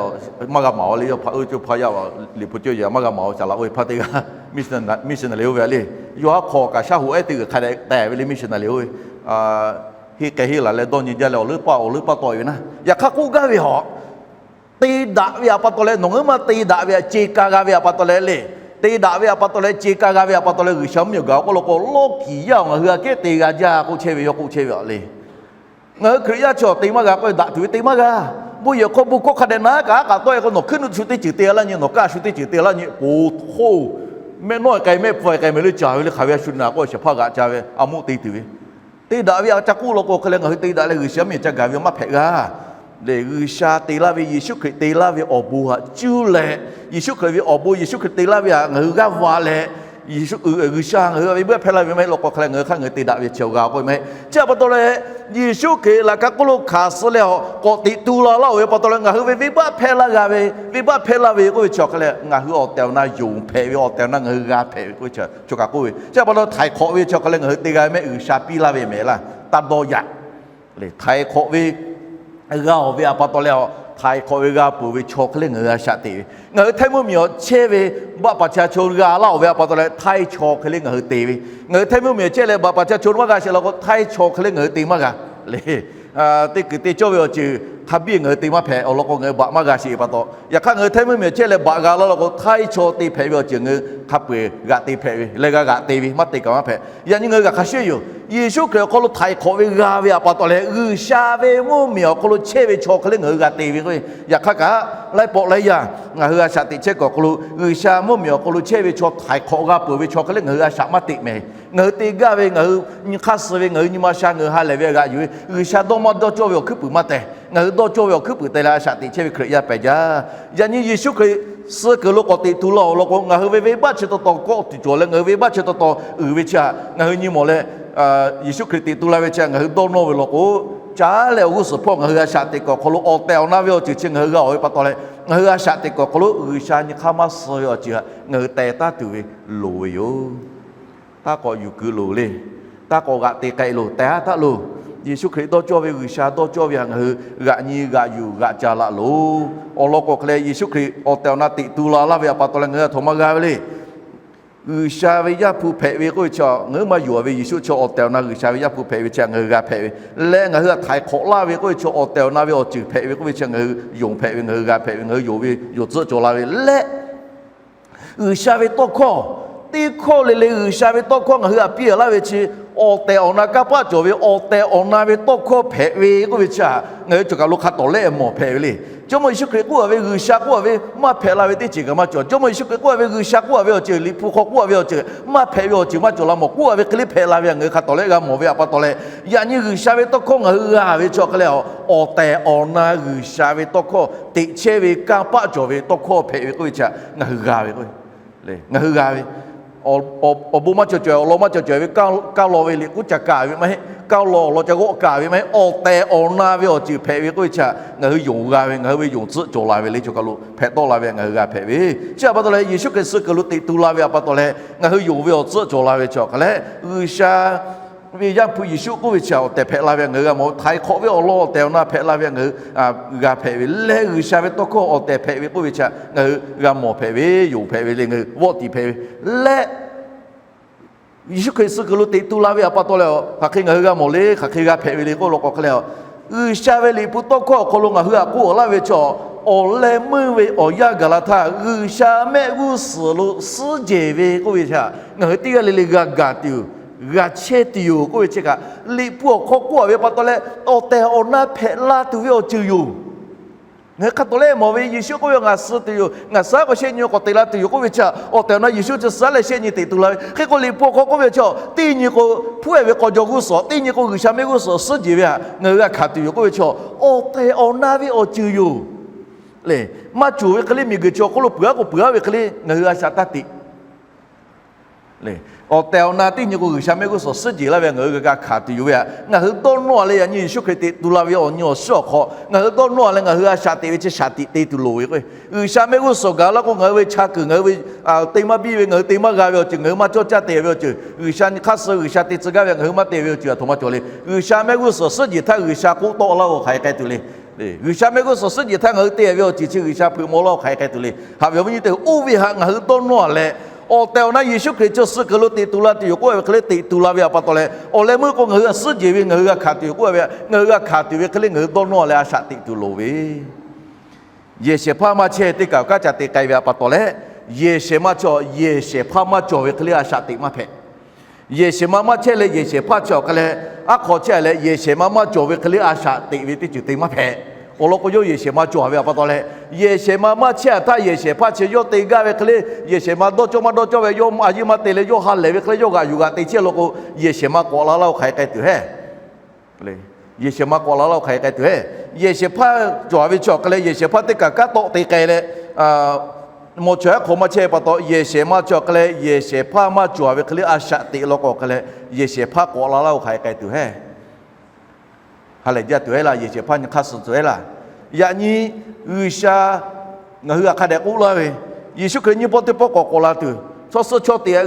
maˇ g'a maˍ-o le. Yawˇ hpaꞈ oˇ ve coˇ hpaˇ yaˇ liꞈ hpu coˇ yaˇ maˇ g'a maˍ-o. Saˍlaˍ oˇ ve hpaˇ teˇ g'aˇ missionary oˇ ve a le. Yawˇ haˉ hk'aw kaꞈ shaˉ hoꞈ ehˉ teˇ g'uiˬ hk'a dehꞈ tehˬ ve le missionary oˇ ve. Henˇ k'ai henˇ laˬ leh dawˇ nyi jaˇ leh awˬ leuˉ paˇ awˬ leuˉ paˇ tawˆ-e ve naˉ. Yaꞈ hk'aˇ k'oˆ gaˇ ve hawꞈ te daꞈ ve a pa taw leh, nawˬ ngaˬ hui maˇ te daꞈ ve htaꞈ ce ka g'a ve a pa taw leh le. Te daꞈ ve a pa taw leh, ce ka g'a ve a pa taw leh, G'uiˬsha miˇ awˬ gaˬ k'oˆ law k'o, lawˇ kiˍ yaˇ ngaˬ hui aꞈ kehˉ te g'a jaˇ k'oˆ chehˇ ve, yawˇ k'oˆ chehˇ ve a le. Ngaˬ hui Hkriꞈ yaˇ chi awˬ te maˇ g'a k'oˆ ve, daꞈ tuˬ ve te maˇ g'a. Bon yehˬ hk'aw bon hkawˇ hk'a dehꞈ na kaꞈ a kaꞈ tawˆ-e k'o, nawˬ hkuiˉ nuˆ shu teˇ ceuˬ te laˇ nyi, nawˬ kaˇ shu teˇ ceuˬ te laˇ nyi, poˬ hk'oˆ mehˆ nawˉ k'ai mehˆ hpu k'ai mehˍ le, caˍ ve le, hk'aˬ ve a shu naꞈ k'oˆ shehˍ hpaˇ g'aꞈ ca ve a muˆ te tuˬ ve. Te daꞈ ve a ca k'oˆ law k'o, hk'e leh ngaˬ hui te daꞈ leh G'uiˬsha miˇ ca gaˬ ve maˇ hpehꞈ g'a. Lehˬ, G'uiˬsha te laˇ ve, Yeˍsuˆ Hkriꞈ te laˇ ve awˬ bon htaꞈ cuˇ leh, Yeˍsuˆ Hkriꞈ ve awˬ bon, Yeˍsuˆ Hkriꞈ te laˇ ve htaꞈ ngaˬ hui g'aˇ va leh, Yeˍsuˆ, G'uiˬsha ngaˬ hui ve venˇbaˆ hpehˇ laˇ ve maˇ heˆ law k'o, hk'e leh ngaˬ hui hk'aˇ ngaˬ hui te daꞈ ve chi awˬ g'a k'oˆ ve maˇ heˆ. Chi a pa taw leh, Yeˍsuˆ Hkriꞈ laꞈ ka hk'oˆ lo hkanˍ suh leh awˬ k'awꞈ teꞈ tu la laˇ-oˬ ve pa taw leh, ngaˬ hui ve venˇbaˆ hpehˇ laˇ g'a ve, venˇbaˆ hpehˇ laˇ ve k'oˆ ve chi awˬ hk'e leh, ngaˬ hui awˬ tehˬ awˬ na yonˍ hpehꞈ ve, awˬ tehˬ awˬ na ngaˬ hui g'a hpehꞈ ve k'oˆ ve chi, choˬ kaꞈ k'oˆ ve. Chi a pa taw htaiˍ hk'awꞈ ve chi awˬ hk'e leh ngaˬ hui te g'a ve mehˆ G'uiˬsha piˇ laˇ ve mehˍ laˇ, taˇ dawˇ yaꞈ. Htaiˍ hk'awꞈ ve g'a-oˬ ve a pa taw leh, htaiˍ hk'awꞈ ve g'a peuˬ ve chaw hk'e le ngaˬ hui a shaꞈ teꞈ ve. Ngaˬ hui htaiˇ mvuhˇmiˬ awˬ chehˇ ve baˆ paˍ ca cho g'a laˇ-oˬ ve a pa taw leh, htaiˇ chaw hk'e le ngaˬ hui te ve. Ngaˬ hui htaiˇ mvuhˇmiˬ awˬ chehˇ leh baˆ paˍ ca cho maˇ g'a sheˍ law k'o, htaiˇ chaw hk'e le ngaˬ hui te maˇ g'a le. Teˇ kuiˬ te cawˇ ve awˬ ceuˬ Hk'a biˇ ngaˬ hui te maˇ hpehꞈ awˬ lawn k'o, ngaˬ hui baꞈ maˇ g'a sheˍ ve pa taw. Yaꞈ hk'aˇ, ngaˬ hui htehˇ meuˇ miˬ awˬ chehˇ leh baꞈ g'a laˇ law k'o, htaiˇ chaw te hpehꞈ ve awˬ ceuˬ ngaˬ hui hk'a peu-eˬ g'aꞈ te hpehꞈ ve, leh g'a g'aꞈ te ve maˇ te kaꞈ maˇ hpehꞈ. Yaꞈ nyi ngaˬ hui g'a hk'a shuˍ yoˬ. Yeˍsuˆ Hkriꞈ awˬ hk'aw lo htaiˍ hk'awꞈ ve g'a ve pa taw leh, G'uiˬsha ve mvuhˇ miˬ awˬ hk'aw lo chehˇ ve chaw hk'e le ngaˬ hui g'a te ve k'o, yaꞈ hk'aˇ kaꞈ laiˉ pawˆ laiˉ yaˇ ngaˬ hui a shaꞈ teꞈ chehˇ kuiˬ awˬ hk'aw lo, G'uiˬsha mvuhˇ miˬ awˬ hk'aw lo chehˇ ve chaw htaiˍ hk'awꞈ g'a peuˬ ve chaw hk'e le ngaˬ hui a shaꞈ maˇ teꞈ mehˍ. Ngaˬ hui te gaˇ ve, ngaˬ hui nyi hk'aˇ suh ve, ngaˬ hui nyi ma sha, ngaˬ hui ha lehˬ ve g'aꞈ yuˬ ve, G'uiˬsha dawˇ maˇ dawˇ cawˇ ve awˬ hkuiˉ puiˍ maˇ teh. Ngaˬ hui dawˇ cawˇ ve awˬ hkuiˉ puiˍ teh leh a shaꞈ teꞈ chehˇ ve Hkriꞈ yaˇ pehˬ jaˇ. Yaꞈ nyi Yeˍsuˆ Hkriꞈ suh kuiˬ lo k'awꞈ teꞈ tu la awˬ lawn k'o, ngaˬ hui ve venˇbaˆ chi taw taw kawˆ tuˬ cawˬ leh, ngaˬ hui venˇbaˆ chi taw taw uiˍ ve chi htaꞈ ngaˬ hui nyi mawˬ leh, Yeˍsuˆ Hkriꞈ teꞈ tu la ve chi htaꞈ ngaˬ hui dawˇ nawˇ ve law k'o, caˉ leh awˬ g'uˇ suhˍ hpawˇ ngaˬ hui a shaꞈ teꞈ kuiˬ awˬ hk'aw lo awˬ tehˬ awˬ na ve awˬ ceuˬ chi ngaˬ hui g'a-oˬ ve pa taw leh, ngaˬ hui a shaꞈ teꞈ kuiˬ awˬ hk'aw lo G'uiˬsha nyi hk'aˇ maˇ suh ve awˬ ceuˬ htaꞈ ngaˬ hui teh taˉ tuˬ ve loˍ ve yoˬ. Taˇ k'awꞈ yuˬ kuiˬ loˬ le. Taˇ k'awꞈ g'aꞈ te k'ai loˬ, teh haˉ taˉ loˬ. Yeˍsuˆ Hkriꞈ dawˇ cawˇ ve, G'uiˬsha dawˇ cawˇ ve htaꞈ ngaˬ hui g'aꞈ nyi g'aꞈ yuˬ g'aꞈ ca laꞈ loˬ. Awˬ lawn k'o hk'e leh, Yeˍsuˆ Hkriꞈ awˬ tehˬ awˬ na teꞈ tu la laˇ ve pa taw leh ngaˬ hui a htoꞈ ma g'a ve le. G'uiˬsha ve Yaˇ hpu hpehꞈ ve k'oˆ ve chi, ngaˬ hui maˇ yonˍ ve Yeˍsuˆ chi awˬ tehˬ awˬ na G'uiˬsha ve Yaˇ hpu hpehꞈ ve chi ngaˬ hui g'a hpehꞈ ve leh, ngaˬ hui htaꞈ htaiˍ hk'awꞈ laˇ ve k'oˆ ve chi awˬ tehˬ awˬ na ve awˬ ceuˬ hpehꞈ ve k'oˆ ve chi ngaˬ hui yonˍ hpehꞈ ve, ngaˬ hui g'a hpehꞈ ve, ngaˬ hui yonˍ ve yonˍ tcuhˆ cawˬ la ve leh, G'uiˬsha ve tawˇ hkawˇ, teˇ hkawˇ le le G'uiˬsha ve tawˇ hkawˇ ngaˬ hui htaꞈ piˇ laˇ ve chi, awˬ tehˬ awˬ na kanˇ paˆ cawˬ ve awˬ tehˬ awˬ na ve tawˇ hkawˇ hpehꞈ ve k'oˆ ve chi htaꞈ ngaˬ hui cawˬ kaˬ lo hk'a tawˍ lehˆ mawˬ hpehꞈ ve le. Jawˇmawˇ Yeˍsuˆ Hkriꞈ k'oˆ a ve G'uiˬsha k'oˆ a ve maˇ hpehꞈ la ve teˇ ceuˬ kaꞈ maˇ cawˬ. Jawˇmawˇ Yeˍsuˆ Hkriꞈ k'oˆ a ve, G'uiˬsha k'oˆ a ve awˬ ceuˬ, Liꞈ hpu hk'aw k'oˆ a ve awˬ ceuˬ maˇ hpehꞈ ve awˬ ceuˬ maˇ cawˬ la mawˬ. K'oˆ a ve hk'e le hpehꞈ la ve htaꞈ ngaˬ hui hk'a tawˍ lehˆ g'a mawˬ ve pa taw leh, yaꞈ nyi G'uiˬsha ve tawˇ hkawˇ ngaˬ hui g'a ve chi hk'e leh, awˬ tehˬ awˬ na G'uiˬsha ve tawˇ hkawˇ teꞈ chehˇ ve kanˇ paˆ cawˬ ve tawˇ hkawˇ hpehꞈ ve k'oˆ ve chi htaꞈ ngaˬ hui g'a ve k'o, ngaˬ hui g'a ve awˬ bon maˇ cawˬ cawˬ, awˬ lawn maˇ cawˬ cawˬ ve, kaˇ law ve liꞈ k'oˆ ca kaˍ ve maˇ heˆ, kaˇ law awˬ lawn ca g'awˆ kaˍ ve maˇ heˆ, awˬ tehˬ awˬ na ve awˬ ceuˬ hpehꞈ ve k'oˆ ve chi htaꞈ ngaˬ hui yonˍ g'a ve, ngaˬ hui ve yonˍ tcuhˆ cawˬ la ve le. Cawˬ kaˬ lo hpehꞈ tawˆ la ve ngaˬ hui g'a hpehꞈ ve chi pa taw leh, Yeˍsuˆ Hkriꞈ suh kuiˬ lo teꞈ tu la ve pa taw leh ngaˬ hui yonˍ ve awˬ tcuhˆ cawˬ la ve chi hk'e leh, G'uiˬsha ve Yaˇ hpu Yeˍsuˆ k'oˆ ve chi htaꞈ awˬ tehˬ hpehꞈ la ve ngaˬ hui g'a mawˬ. Htaiˍ hk'awꞈ ve awˬ lawn awˬ tehˬ awˬ na hpehꞈ la ve ngaˬ hui g'a hpehꞈ ve leh, G'uiˬsha ve tawˇ hkawˇ awˬ tehˬ hpehꞈ ve k'oˆ ve chi htaꞈ ngaˬ hui g'a mawˬ hpehꞈ ve, yonˍ hpehꞈ ve le, ngaˬ hui vawˆ tiˍ hpehꞈ ve leh, Yeˍsuˆ Hkriꞈ suh kuiˬ lo teꞈ tu la ve pa taw leh, hk'aˬ hk'e ngaˬ hui g'a mawˬ le, hk'aˬ hk'e g'a hpehꞈ ve le k'oˆ law k'o hk'e leh, G'uiˬsha ve Liꞈ hpu tawˇ hkawˇ awˬ hk'aw lo ngaˬ hui htaꞈ k'oˆ laˇ ve chi, awˬ leh meuˇ ve awˬ yanˇ gaˬ la htaˇ G'uiˬsha mehˆ g'uˇ suhˍ lo suhˉ jehˬ ve k'oˆ ve chi htaꞈ ngaˬ hui teˇ g'aˇ le le g'a gaˬ tuˬ, g'a chehˇ tuˬ yoˬ k'oˆ ve chi kaꞈ, Liꞈ hpu awˬ hk'aw k'oˆ a ve pa taw leh awˬ tehˬ awˬ na hpehꞈ la tuˬ ve awˬ ceuˬ yoˬ. Ngaˬ hui hk'a tawˍ lehˆ mawˬ ve, Yeˍsuˆ k'oˆ ve, Ngaˬ suh tuˬ yoˬ, ngaˬ suh k'o shehˆ nyi k'awꞈ teꞈ la tuˬ yoˬ k'oˆ ve chi, awˬ tehˬ awˬ na Yeˍsuˆ chi suh leh shehˆ nyi teꞈ tu la ve. Hk'e k'o Liꞈ hpu awˬ hk'aw k'oˆ ve chi, teˇ nyi k'o hpuˉ-ehˍ ve k'aw jaw g'uˇ suhˍ, teˇ nyi k'o G'uiˬsha mehˆ g'uˇ suhˍ suhˉ jehˬ ve htaꞈ ngaˬ hui g'a hkanˍ tuˬ yoˬ k'oˆ ve chi, awˬ tehˬ awˬ na ve awˬ ceuˬ yoˬ. Lehˬ, maˇ cawˬ ve hk'e le, miˬguiˬ chi awˬ hk'oˆ lo peuˬ-a k'o peuˬ-a ve hk'e le ngaˬ hui a shaꞈ taˇ teꞈ. Awˬ tehˬ awˬ na teˇ nyi k'o G'uiˬsha mehˆ g'uˇ suhˍ suhˉ jehˬ laˇ ve ngaˬ hui g'a g'a hkanˍ tuˬ yoˬ ve htaꞈ ngaˬ hui dawˇ nawˇ-a leh, yaꞈ nyi Yeˍsuˆ Hkriꞈ teꞈ tu la ve awˬ nyi awˬ suhˉ awˬ hk'aw ngaˬ hui dawˇ nawˇ-a leh, ngaˬ hui a shaꞈ teꞈ ve chi shaˍ tiꞈ te tuˬ loˍ ve k'o, G'uiˬsha mehˆ g'uˇ suhˍ gaˬ laˇ k'o ngaˬ hui ve chaˇ kuiˬ, ngaˬ hui ve te maˇ biˇ ve, ngaˬ hui te maˇ g'a ve awˬ ceuˬ, ngaˬ hui maˇ cawˇ caˇ te ve awˬ ceuˬ, G'uiˬsha nyi hk'aˇ suh G'uiˬsha te tcuh gaˇ ve ngaˬ hui maˇ te ve awˬ ceuˬ a htoꞈ ma cawˬ le. G'uiˬsha mehˆ g'uˇ suhˍ suhˉ jehˬ htaˇ G'uiˬsha k'oˆ tawˆ laˇ k'o hk'aˬ hk'e k'ai tuˬ le. G'uiˬsha mehˆ g'uˇ suhˍ suhˉ jehˬ htaˇ ngaˬ hui te ve awˬ ceuˬ chi G'uiˬsha hpeuꞈ maw laˇ k'o hk'aˬ hk'e k'ai tuˬ le. Haꞈ ve awˬ viˉ nyi teˇ-oˬ, oˇ ve htaꞈ ngaˬ hui dawˇ nawˇ-a leh, awˬ tehˬ awˬ na Yeˍsuˆ Hkriꞈ chi suh kuiˬ lo teꞈ tu la tuˬ yoˬ k'oˆ ve hk'e le teꞈ tu la ve pa taw leh, awˬ leh meuˇ k'o ngaˬ hui a suhˉ jehˬ ve ngaˬ hui g'a hkanˍ tuˬ yoˬ k'oˆ ve, ngaˬ hui g'a hkanˍ tuˬ ve hk'e le ngaˬ hui dawˇ nawˇ-a leh a shaꞈ teꞈ tuˬ loˍ ve Yehˬ shehˍ hpaˇ maˇ chehˇ teˇ kaˬ kanˉ ca te k'ai ve pa taw leh, yehˬ shehˍ ma chi, yehˬ shehˍ hpaˇ maˇ cawˬ ve hk'e le a shaꞈ teꞈ maˇ hpehꞈ. Yehˬ shehˍ ma maˇ chehˇ leh yehˬ shehˍ hpaˇ chi awˬ hk'e leh, aˉ hk'aw chehˇ leh yehˬ shehˍ ma maˇ cawˬ ve hk'e le a shaꞈ teꞈ ve teˇ ceuˬ te maˇ hpehꞈ. Awˬ lawn k'o yawˇ yehˬ shehˍ ma cawˬ ve pa taw leh, yehˬ shehˍ ma maˇ chehˇ htaˇ yehˬ shehˍ hpaˇ chi yawˇ te gaˇ ve hk'e le, yehˬ shehˍ ma dawˇ cawˇ maˇ dawˇ cawˇ ve, yawˇ a yeˇ maˇ te leh yawˇ ha lehˬ ve hk'e le yawˇ g'aꞈ yuˬ g'aꞈ te chehˇ law k'o, yehˬ shehˍ ma k'awꞈ la laˇ-o hk'aˬ hk'e k'ai tuˬ hehˉ. Yehˬ shehˍ ma k'awꞈ la laˇ-o hk'aˬ hk'e k'ai tuˬ hehˉ. Yehˬ shehˍ hpaˇ cawˬ ve chi awˬ hk'e leh yehˬ shehˍ hpaˇ teˇ kaˬ kanˉ tawˆ te k'ai leh, mawˬ chaweh aˉ hk'aw maˇ chehˇ ve pa taw, yehˬ shehˍ ma chi awˬ hk'e leh yehˬ shehˍ hpaˇ maˇ cawˬ ve hk'e le a shaꞈ teꞈ law k'o awˬ hk'e leh, yehˬ shehˍ hpaˇ k'awꞈ la laˇ-o hk'aˬ hk'e k'ai tuˬ hehˉ. Ha lehˬ jaˇ tuˬ hehˉ laˇ, yehˬ shehˍ hpaˇ nyi hk'aˇ suh tuˬ hehˉ laˇ. Yaꞈ nyi G'uiˬsha ngaˬ hui htaꞈ hk'a dehꞈ k'oˆ laˇ ve, Yeˍsuˆ Hkriꞈ nyiˇ pawˆ teˇ pawˆ k'awꞈ k'awꞈ la tuˬ, chaw suh chaw teꞈ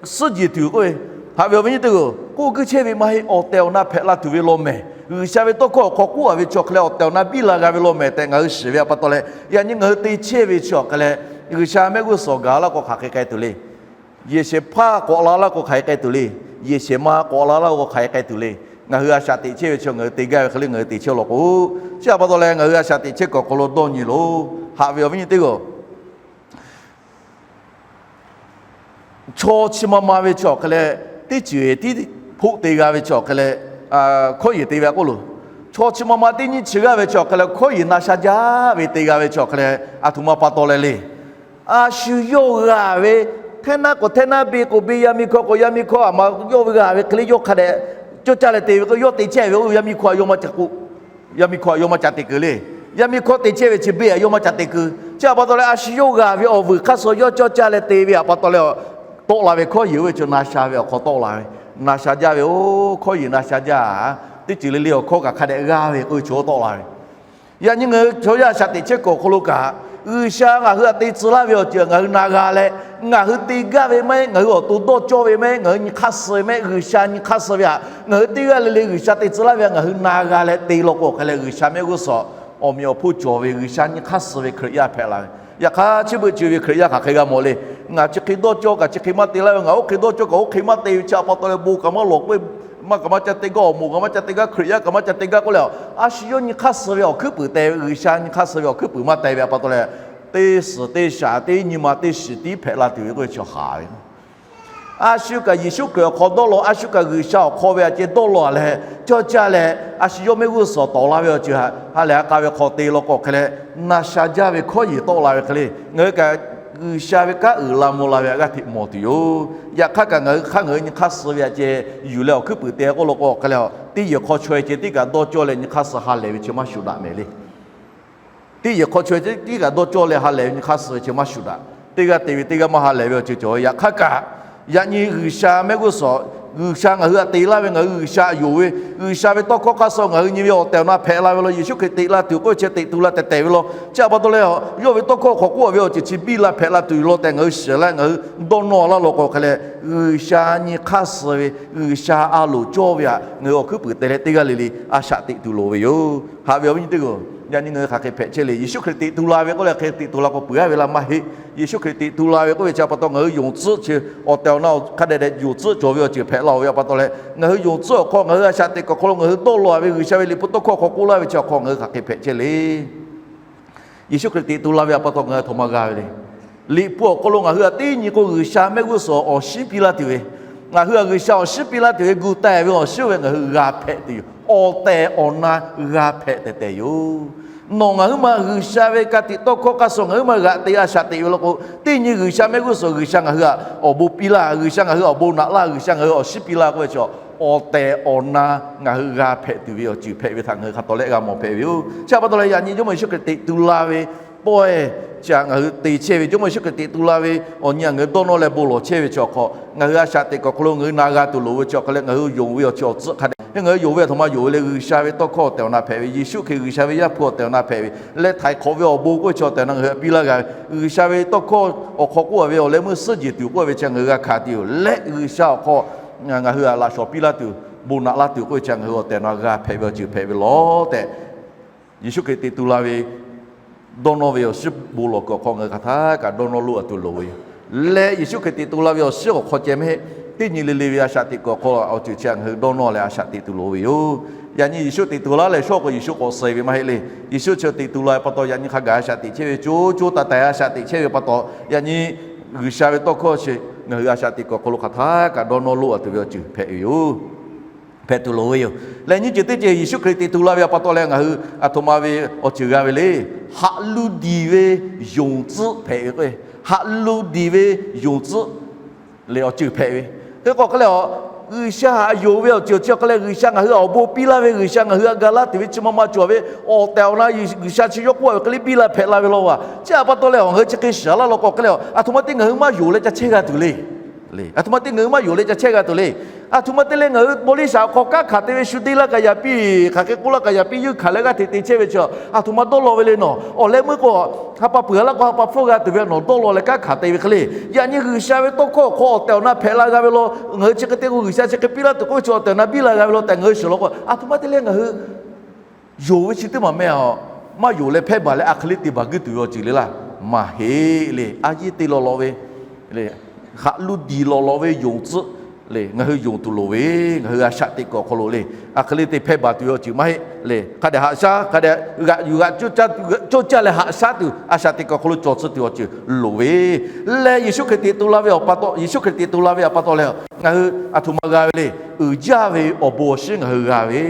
suhˉ jeˬ tuˬ k'oˆ ve, haꞈ ve awˬ viˉ nyi teˇ g'aˇ k'oˆ guiˇ chehˇ ve maˇ heˆ. Awˬ tehˬ awˬ na hpehꞈ la tuˬ ve law mehˍ, G'uiˬsha ve tawˇ hkawˇ awˬ hk'aw k'oˆ a ve chi awˬ hk'e leh awˬ tehˬ awˬ na biˇ la g'a ve law mehˍ tehꞈ ngaˬ hui shiˍ ve pa taw leh, yaꞈ nyi ngaˬ hui te chehˇ ve chi awˬ hk'e leh, G'uiˬsha mehˆ g'uˇ suhˍ gaˬ laˇ k'o hk'aˬ hk'e k'ai tuˬ le. Yehˬ shehˍ hpaˇ k'awꞈ la laˇ k'o hk'aˬ hk'e k'ai tuˬ le. Yehˬ shehˍ ma k'awꞈ la laˇ k'o hk'aˬ hk'e k'ai tuˬ le. Ngaˬ hui a shaꞈ teꞈ chehˇ ve chi ngaˬ hui te gaˇ ve hk'e le ngaˬ hui te chehˇ law k'o, chi a pa taw leh ngaˬ hui a shaꞈ teꞈ chehˇ kuiˬ awˬ hk'aw lo dawˇ nyi loˬ. Haꞈ ve awˬ viˉ nyi teˇ g'aˇ, chaw chi ma ma ve chi awˬ hk'e leh, teˇ ceuˬ tiˉ hpoˆ te g'a ve chi awˬ hk'e leh, hkawˇ yeˬ te ve a k'oˆ loˬ. Chaw chi ma ma teˇ nyiˇ chi g'aˇ ve chi awˬ hk'e leh hkawˇ yeˬ na sha jaˇ ve te g'a ve chi awˬ hk'e leh, aˬ htoꞈ ma pa taw leh le. A shu yawˇ g'a ve, hteˇ naˆ k'o hteˇ naˆ, beˬ k'o beˬ, yaˇ miˇ hkawˇ k'o yaˇ miˇ hkawˇ, aˬ ma yawˇ ve g'a ve hk'e le yawˇ hk'a dehꞈ cawˇ caˇ leh te ve k'o, yawˇ te chehˇ ve oˇ yaˇ miˇ hkawˇ a yawˇ maˇ ca k'oˆ, yaˇ miˇ hkawˇ a yawˇ maˇ ca te keu le. Yaˇ miˇ hkawˇ te chehˇ ve chi beˬ a yawˇ maˇ ca te keu. Chi a pa taw leh a shu yawˇ g'a ve awˬ vuiˬ hk'aˇ suh yawˇ cawˇ caˇ leh te ve a pa taw leh, tawˆ la ve hkawˇ yeˬ oˇ ve chi na sha ve awˬ hk'aw tawˆ la ve, na sha jaˇ ve oˇ hkawˇ yeˬ na sha jaˇ. Teˇ ceuˬ le le awˬ hkawˇ kaꞈ hk'a dehꞈ g'a ve k'oˆ ve chi tawˆ la ve. Yaꞈ nyi ngaˬ hui chaw yaˇ a shaꞈ teꞈ chehˇ kuiˬ awˬ hk'aw lo kaꞈ, G'uiˬsha ngaˬ hui htaꞈ te tcuh laˇ ve awˬ ceuˬ ngaˬ hui na g'a leh, ngaˬ hui te gaˇ ve maˇ heˆ, ngaˬ hui awˬ to dawˇ cawˇ ve maˇ heˆ, ngaˬ hui nyi hk'aˇ suh ve maˇ heˆ, G'uiˬsha nyi hk'aˇ suh ve htaꞈ ngaˬ hui teˇ g'aˇ le le G'uiˬsha te tcuh laˇ ve htaꞈ ngaˬ hui na g'a leh te law k'o hk'e leh, G'uiˬsha mehˆ g'uˇ suhˍ awˬ meꞈ awˬ hponˇ cawˬ ve G'uiˬsha nyi hk'aˇ suh ve Hkriꞈ yaˇ hpehꞈ la ve. Yaꞈ hk'aˇ chi beuꞈ ceuˬ ve Hkriꞈ yaˇ hk'aˬ hk'e g'a mawˬ le. Ngaˬ chi hk'e dawˇ cawˇ kaꞈ chi hk'e maˇ te laˇ ve, ngaˬ oˇ hk'e dawˇ cawˇ kaꞈ oˇ hk'e maˇ te ve chi a pa taw leh bon kaꞈ maˇ lawˬ k'oˆ ve, maˇ kaꞈ maˇ ca te gaˇ, awˬ moˍ kaꞈ maˇ ca te gaˇ, Hkriꞈ yaˇ kaꞈ maˇ ca te gaˇ k'oˆ leh, a shu yawˇ nyi hk'aˇ suh ve awˬ hkuiˉ puiˍ te ve, G'uiˬsha nyi hk'aˇ suh ve awˬ hkuiˉ puiˍ maˇ te ve a pa taw leh, teˇ suhˍ teˇ shaˍ teˇ nyi ma teˇ shiˍ tiˉ hpehꞈ la tuˬ ve k'oˆ ve chi haˍ ve. A shu kaꞈ Yeˍsuˆ Hkriꞈ awˬ hk'aw dawˇ law, a shu kaꞈ G'uiˬsha awˬ hk'aw ve a ceh dawˇ law a leh cawˇ caˇ leh, a shu yawˇ mehˆ g'uˇ suhˍ tawˍ la ve awˬ ceuˬ htaꞈ ha lehˬ ha k'a ve hk'aw te law k'o hk'e leh, na sha jaˇ ve hkawˇ yeˬ tawˆ la ve hk'e le, ngaˬ hui kaꞈ G'uiˬsha ve kanˉ uiˍ la mvuh la ve htaꞈ g'aˇ hteꞈ mawˬ tuˬ yoˬ. Yaꞈ hk'aˇ kaꞈ ngaˬ hui hk'aˇ ngaˬ hui nyi hk'aˇ suh ve a ceh yuˬ leh awˬ hkuiˉ puiˍ te k'oˆ law k'o hk'e le, teˇ yehˬ hk'aw chaweh ceh teˇ kaꞈ dawˇ cawˇ leh nyi hk'aˇ suh ha lehˬ ve chi maˇ shuˍ daꞈ mehˍ le. Teˇ yehˬ hk'aw chaweh ceh tiˉ kaꞈ dawˇ cawˇ leh ha lehˬ ve nyi hk'aˇ suh ve chi maˇ shuˍ daꞈ. Teˇ g'aˇ te ve teˇ g'aˇ maˇ ha lehˬ ve awˬ ceuˬ cawˬ ve. Yaꞈ hk'aˇ kaꞈ, yaꞈ nyi G'uiˬsha mehˆ g'uˇ suhˍ, G'uiˬsha ngaˬ hui htaꞈ te laˇ ve, ngaˬ hui G'uiˬsha htaꞈ yonˍ ve, G'uiˬsha ve tawˇ hkawˇ hk'aˇ suh ngaˬ hui nyi ve awˬ tehˬ awˬ na hpehꞈ la ve law, Yeˍsuˆ Hkriꞈ teꞈ la tuˬ k'oˆ ve chi teꞈ tu la tehˬ tehˬ ve law. Chi a pa taw leh, yawˇ ve tawˇ hkawˇ hk'aw k'oˆ ve awˬ ceuˬ chi biˇ la hpehꞈ la tuˬ law tehꞈ ngaˬ hui shiˍ laˇ, ngaˬ hui dawˇ nawˇ laˇ law k'o hk'e leh, G'uiˬsha nyi hk'aˇ suh ve, G'uiˬsha a loˍ cawˇ ve htaꞈ ngaˬ hui awˬ hkuiˉ puiˍ te leh teˇ g'aˇ le le a shaꞈ teꞈ tuˬ loˍ ve yoˬ. Haꞈ ve awˬ viˉ nyi teˇ g'aˇ, yaꞈ nyi ngaˬ hui hk'aˬ hk'e hpehꞈ chehˇ le. Yeˍsuˆ Hkriꞈ teꞈ tu la ve k'oˆ leh hk'e teꞈ tu la k'o peuˬ a ve laˇ maˇ heˆ. Yeˍsuˆ Hkriꞈ teꞈ tu la ve k'oˆ ve chi a pa taw ngaˬ hui yonˍ tcuhˆ chi awˬ tehˬ awˬ na hk'a dehꞈ dehꞈ yonˍ tcuhˆ cawˬ ve awˬ ceuˬ hpehꞈ la ve a pa taw leh, ngaˬ hui yonˍ tcuhˆ awˬ hk'aw ngaˬ hui a shaꞈ teꞈ kuiˬ awˬ hk'aw lo ngaˬ hui dawˇ law ve G'uiˬsha ve Liꞈ hpu tawˇ hkawˇ hk'aw k'oˆ laˇ ve chi awˬ hk'aw ngaˬ hui hk'aˬ hk'e hpehꞈ chehˇ le. Yeˍsuˆ Hkriꞈ teꞈ tu la ve a pa taw ngaˬ hui a htoꞈ ma g'a ve le. Liꞈ hpu awˬ hk'aw lo ngaˬ hui htaꞈ teˇ nyi k'o G'uiˬsha mehˆ g'uˇ suhˍ awˬ shinˉ piˇ laˇ tuˬ ve, ngaˬ hui htaꞈ G'uiˬsha awˬ shinˉ piˇ laˇ tuˬ ve gu teh ve awˬ shinˉ ve ngaˬ hui g'a hpehꞈ tuˬ yoˬ. Awˬ tehˬ awˬ na g'a hpehꞈ tehˬ tehˬ yoˬ. Nawˬ ngaˬ huiˉ ma G'uiˬsha ve ka tiꞈ tawˇ hkawˇ hk'aˇ suh ngaˬ huiˉ ma g'aꞈ te a shaꞈ teꞈ ve law k'o, teˇ nyi G'uiˬsha mehˆ g'uˇ suhˍ G'uiˬsha ngaˬ hui htaꞈ awˬ bon piˇ laˇ, G'uiˬsha ngaˬ hui awˬ bon naꞈ laˇ, G'uiˬsha ngaˬ hui awˬ shinˉ piˇ laˇ k'oˆ ve chi awˬ tehˬ awˬ na ngaˬ hui g'a hpehꞈ tuˬ ve awˬ ceuˬ hpehꞈ ve htaꞈ ngaˬ hui hk'a tawˍ lehˆ g'a mawˬ hpehꞈ ve yoˬ. Chi a pa taw leh yaꞈ nyi Jawˇmawˇ Yeˍsuˆ Hkriꞈ teꞈ tu la ve pawehˇ chi htaꞈ ngaˬ hui te chehˇ ve, Jawˇmawˇ Yeˍsuˆ Hkriꞈ teꞈ tu la ve awˬ nyi htaꞈ ngaˬ hui dawˇ nawˇ leh bon lawˬ chehˇ ve chi awˬ hk'aw, ngaˬ hui a shaꞈ teꞈ kuiˬ awˬ hk'aw lo ngaˬ hui na g'a tuˬ loˍ ve chi awˬ hk'aw leh ngaˬ hui yonˍ ve awˬ chi awˬ tcuhˆ hk'a dehꞈ, ngaˬ hui yonˍ ve a htoꞈ ma yonˍ ve le, G'uiˬsha ve tawˇ hkawˇ awˬ tehˬ awˬ na hpehꞈ ve, Yeˍsuˆ Hkriꞈ G'uiˬsha ve Yaˇ hpu awˬ tehˬ awˬ na hpehꞈ ve leh htaiˍ hk'awꞈ ve awˬ bon k'oˆ ve chi awˬ tehˬ awˬ na ngaˬ hui htaꞈ piˇ laˇ g'a ve, G'uiˬsha ve tawˇ hkawˇ awˬ hk'aw k'oˆ a ve awˬ leh meuˇ suhˉ jeˬ tuˬ k'oˆ ve chi ngaˬ hui g'a hkanˍ tuˬ yoˬ. Leh G'uiˬsha awˬ hk'aw ngaˬ hui htaꞈ laꞈ shawˍ piˇ laˇ tuˬ, bon naꞈ laˇ tuˬ k'oˆ ve chi ngaˬ hui awˬ tehˬ awˬ na g'a hpehꞈ ve awˬ ceuˬ hpehꞈ ve lawˬ tehꞈ, Yeˍsuˆ Hkriꞈ teꞈ tu la ve dawˇ nawˇ ve awˬ shinˉ bon lawˬ kuiˬ awˬ hk'aw ngaˬ hui hk'aˬ htaˇ kaꞈ dawˇ nawˇ loˆ a tuˬ loˍ ve yoˬ. Leh Yeˍsuˆ Hkriꞈ teꞈ tu la ve awˬ shinˉ awˬ hk'aw ceh mehˆ, teˇ nyi le le ve a shaꞈ teꞈ kuiˬ awˬ hk'aw awˬ ceuˬ chi htaꞈ ngaˬ hui dawˇ nawˇ leh a shaꞈ teꞈ tuˬ loˍ ve yoˬ. Yaꞈ nyi Yeˍsuˆ teꞈ tu laˇ leh shawˉ k'o Yeˍsuˆ k'awꞈ suh ve maˇ heˆ le. Yeˍsuˆ chi teꞈ tu la ve pa taw yaꞈ nyi hk'a gaˬ a shaꞈ teꞈ chehˇ ve, co co taiˍ taiˍ a shaꞈ teꞈ chehˇ ve pa taw, yaꞈ nyi G'uiˬsha ve tawˇ hkawˇ chi ngaˬ hui a shaꞈ teꞈ kuiˬ awˬ hk'aw lo hk'aˬ htaˇ kaꞈ dawˇ nawˇ loˆ a tuˬ ve awˬ ceuˬ hpehꞈ ve yoˬ. Hpehꞈ tuˬ loˍ ve yoˬ. Leh nyiˇ ceuˬ teˇ ceuˬ Yeˍsuˆ Hkriꞈ teꞈ tu la ve a pa taw leh ngaˬ hui a htoꞈ ma ve awˬ ceuˬ g'a ve le. Haꞈ lu diˬ ve yonˍ tcuhˆ hpehꞈ ve k'o, haꞈ lu diˬ ve yonˍ tcuhˆ leh awˬ ceuˬ hpehꞈ ve. Hk'e k'o hk'e leh a, G'uiˬsha htaꞈ yonˍ ve awˬ ceuˬ chi hk'e leh G'uiˬsha ngaˬ hui awˬ bon piˇ laˇ ve, G'uiˬsha ngaˬ hui htaꞈ ga laˇ tuˬ ve chi ma ma cawˬ ve awˬ tehˬ awˬ na G'uiˬsha chi yawˇ k'oˆ a ve hk'e le biˇ la hpehꞈ la ve law va. Chi a pa taw leh a, ngaˬ hui chi hk'e shiˍ laˇ law k'o hk'e leh a, a htoꞈ ma te ngaˬ hui maˇ yonˍ leh ca chehˇ g'a tuˬ le. A htoꞈ ma te ngaˬ hui maˇ yonˍ leh ca chehˇ g'a tuˬ le. A htoꞈ ma te leh ngaˬ hui baw liˇ shaˍ awˬ hk'aw kanˉ hkanˍ te ve shu deˇ laˇ kaꞈ yaꞈ piˇ, hk'aˬ hk'e k'oˆ laˇ kaꞈ yaꞈ piˇ, yuˇ hkanˍ leh g'aˇ hteꞈ te chehˇ ve chi a htoꞈ ma dawˇ law ve le nawˬ. Awˬ leh meuˇ k'o, ha pa peuˬ a laˇ k'o ha pa hpfuhˇ g'a tuˬ ve nawˬ dawˇ law leh kanˉ hkanˍ te ve hk'e le. Yaꞈ nyi G'uiˬsha ve tawˇ hkawˇ awˬ hk'aw awˬ tehˬ awˬ na hpehꞈ la g'a ve law, ngaˬ hui chi hk'e te k'o G'uiˬsha chi hk'e piˇ laˇ tuˬ k'oˆ ve chi awˬ tehˬ awˬ na biˇ la g'a ve law tehꞈ ngaˬ hui shiˍ law k'o, a htoꞈ ma te leh ngaˬ hui yonˍ ve chi teˇ maˬ meh a, maˇ yonˍ leh hpehˇ baˬ leh a hk'e le te baˬ guiˇ tuˬ ve awˬ ceuˬ le laˇ. Maˇ heˆ le. A yehˇ te law law ve, haꞈ lu diˬ law law ve yonˍ tcuhˆ le, ngaˬ hui yonˍ tuˬ loˍ ve, ngaˬ hui a shaꞈ teꞈ kuiˬ awˬ hk'aw lo le, a hk'e le te hpehˇ baˬ tuˬ ve awˬ ceuˬ maˇ heˆ le. Hk'a dehꞈ haꞈ shaˉ, hk'a dehꞈ g'aꞈ yuˬ g'aꞈ coˇ caˇ leh haꞈ shaˉ tuˬ, a shaꞈ teꞈ kuiˬ awˬ hk'aw lo cawˬ tcuh tuˬ awˬ ceuˬ loˍ ve, leh Yeˍsuˆ Hkriꞈ teꞈ tu la ve awˬ pa taw, Yeˍsuˆ Hkriꞈ teꞈ tu la ve awˬ pa taw leh, ngaˬ hui a htoꞈ ma g'a ve le. Uiˍ jaˇ ve awˬ bon awˬ shinˉ ngaˬ hui g'a ve,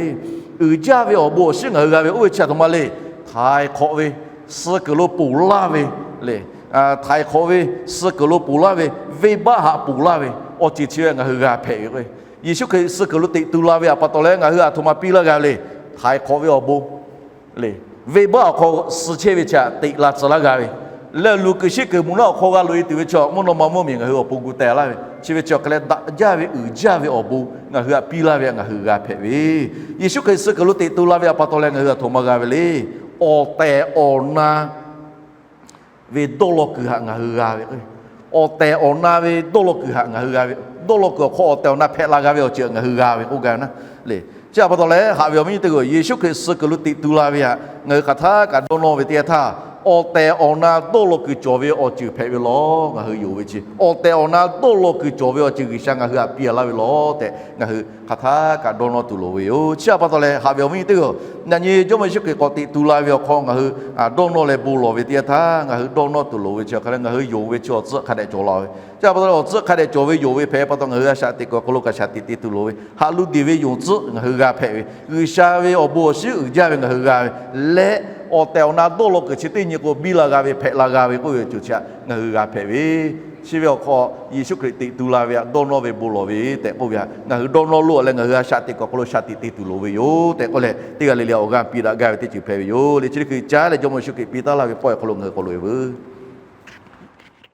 uiˍ jaˇ ve awˬ bon awˬ shinˉ ngaˬ hui g'a ve, oˇ ve chi a htoꞈ ma le. Htaiˍ hk'awꞈ ve, suh kuiˬ lo ponˬ laˇ ve le. Htaiˍ hk'awꞈ ve, suh kuiˬ lo ponˬ laˇ ve, venˇbaˆ haꞈ ponˬ laˇ ve awˬ ceuˬ chi ve ngaˬ hui g'a hpehꞈ ve k'o, Yeˍsuˆ Hkriꞈ suh kuiˬ lo teꞈ tu la ve awˬ pa taw leh ngaˬ hui a htoꞈ ma piˇ laˇ g'a ve le. Htaiˍ hk'awꞈ ve awˬ bon le, venˇbaˆ awˬ hk'aw suh chehˇ ve chi htaꞈ teꞈ la tcuh laˇ g'a ve, leh luˬ kuiˬ sheˆ kuiˬ mvuhˇ naw awˬ hk'aw g'a loꞈ e tuˬ ve chi mvuhˇ naw ma mvuhˇmiˬ ngaˬ hui awˬ pon gu teh laˇ ve, chi ve chi awˬ hk'e leh daꞈ jaˇ ve uiˍ jaˇ ve awˬ bon ngaˬ hui htaꞈ piˇ laˇ ve ngaˬ hui g'a hpehꞈ ve, Yeˍsuˆ Hkriꞈ suh kuiˬ lo teꞈ tu la ve awˬ pa taw leh ngaˬ hui a htoꞈ ma g'a ve le. Awˬ tehˬ awˬ na ve dawˇ law kuiˬ htaꞈ ngaˬ hui g'a ve, awˬ tehˬ awˬ na ve dawˇ law kuiˬ htaꞈ ngaˬ hui g'a ve, dawˇ law kuiˬ awˬ hk'aw awˬ tehˬ awˬ na hpehꞈ la g'a ve awˬ ceuˬ ngaˬ hui g'a ve k'oˆ gaˇ ve naˉ le. Chi a pa taw leh haꞈ ve awˬ viˉ nyi teˇ hpaˍ-oˬ, Yeˍsuˆ Hkriꞈ suh kuiˬ lo teꞈ tu la ve htaꞈ ngaˬ hui hk'aˬ htaˇ kaꞈ dawˇ nawˇ ve teˇ yanˇ htaˇ, awˬ tehˬ awˬ na dawˇ law kuiˬ cawˬ ve awˬ ceuˬ hpehꞈ ve lawˬ. Ngaˬ hui yonˍ ve chi awˬ tehˬ awˬ na dawˇ law kuiˬ cawˬ ve awˬ ceuˬ G'uiˬsha ngaˬ hui htaꞈ piˇ laˇ ve lawˬ tehꞈ ngaˬ hui hk'aˬ htaˇ kaꞈ dawˇ nawˇ tuˬ loˍ ve yoˬ. Chi a pa taw leh haꞈ ve awˬ viˉ nyi teˇ hpaˍ-oˬ, yaꞈ nyi Jawˇmawˇ Yeˍsuˆ Hkriꞈ k'awꞈ teꞈ tu la ve awˬ hk'aw ngaˬ hui dawˇ nawˇ leh bon lawˬ ve teˇ yanˇ htaˇ ngaˬ hui dawˇ nawˇ tuˬ loˍ ve chi awˬ hk'aˬ hk'e le, ngaˬ hui yonˍ ve chi awˬ tcuhˆ hk'a dehꞈ cawˬ la ve. Chi a pa taw leh awˬ tcuhˆ hk'a dehꞈ cawˬ ve yonˍ ve hpehꞈ pa taw ngaˬ hui a shaꞈ teꞈ kuiˬ awˬ hk'aw lo kaꞈ shaꞈ teꞈ te tuˬ loˍ ve, haꞈ lu deˬ ve yonˍ tcuhˆ ngaˬ hui g'a hpehꞈ ve, G'uiˬsha ve awˬ bon awˬ shinˉ uiˍ jaˇ ve ngaˬ hui g'a ve, leh awˬ tehˬ awˬ na dawˇ law kuiˬ chi teˇ nyi k'o biˇ la g'a ve hpehꞈ la g'a ve k'oˆ ve awˬ ceuˬ chi htaꞈ ngaˬ hui g'a hpehꞈ ve, chi ve awˬ hk'aw Yeˍsuˆ Hkriꞈ teꞈ tu la ve htaꞈ dawˇ nawˇ ve bon lawˬ ve tehꞈ k'oˆ ve htaꞈ ngaˬ hui dawˇ nawˇ lo leh ngaˬ hui a shaꞈ teꞈ kuiˬ awˬ hk'aw lo shaꞈ teꞈ te tuˬ loˍ ve yoˬ tehꞈ k'oˆ leh, teˇ g'aˇ le le awˬ g'aˇ piˇ daꞈ gaˇ ve teˇ ceuˬ hpehꞈ ve yoˬ le. Chi teˇ hkui caˉ leh Jawˇmawˇ Yeˍsuˆ Hkriꞈ piˇ taˉ laˇ ve pawehˇ awˬ hk'aw lo ngaˬ hui k'awꞈ loꞈ e veuˬ.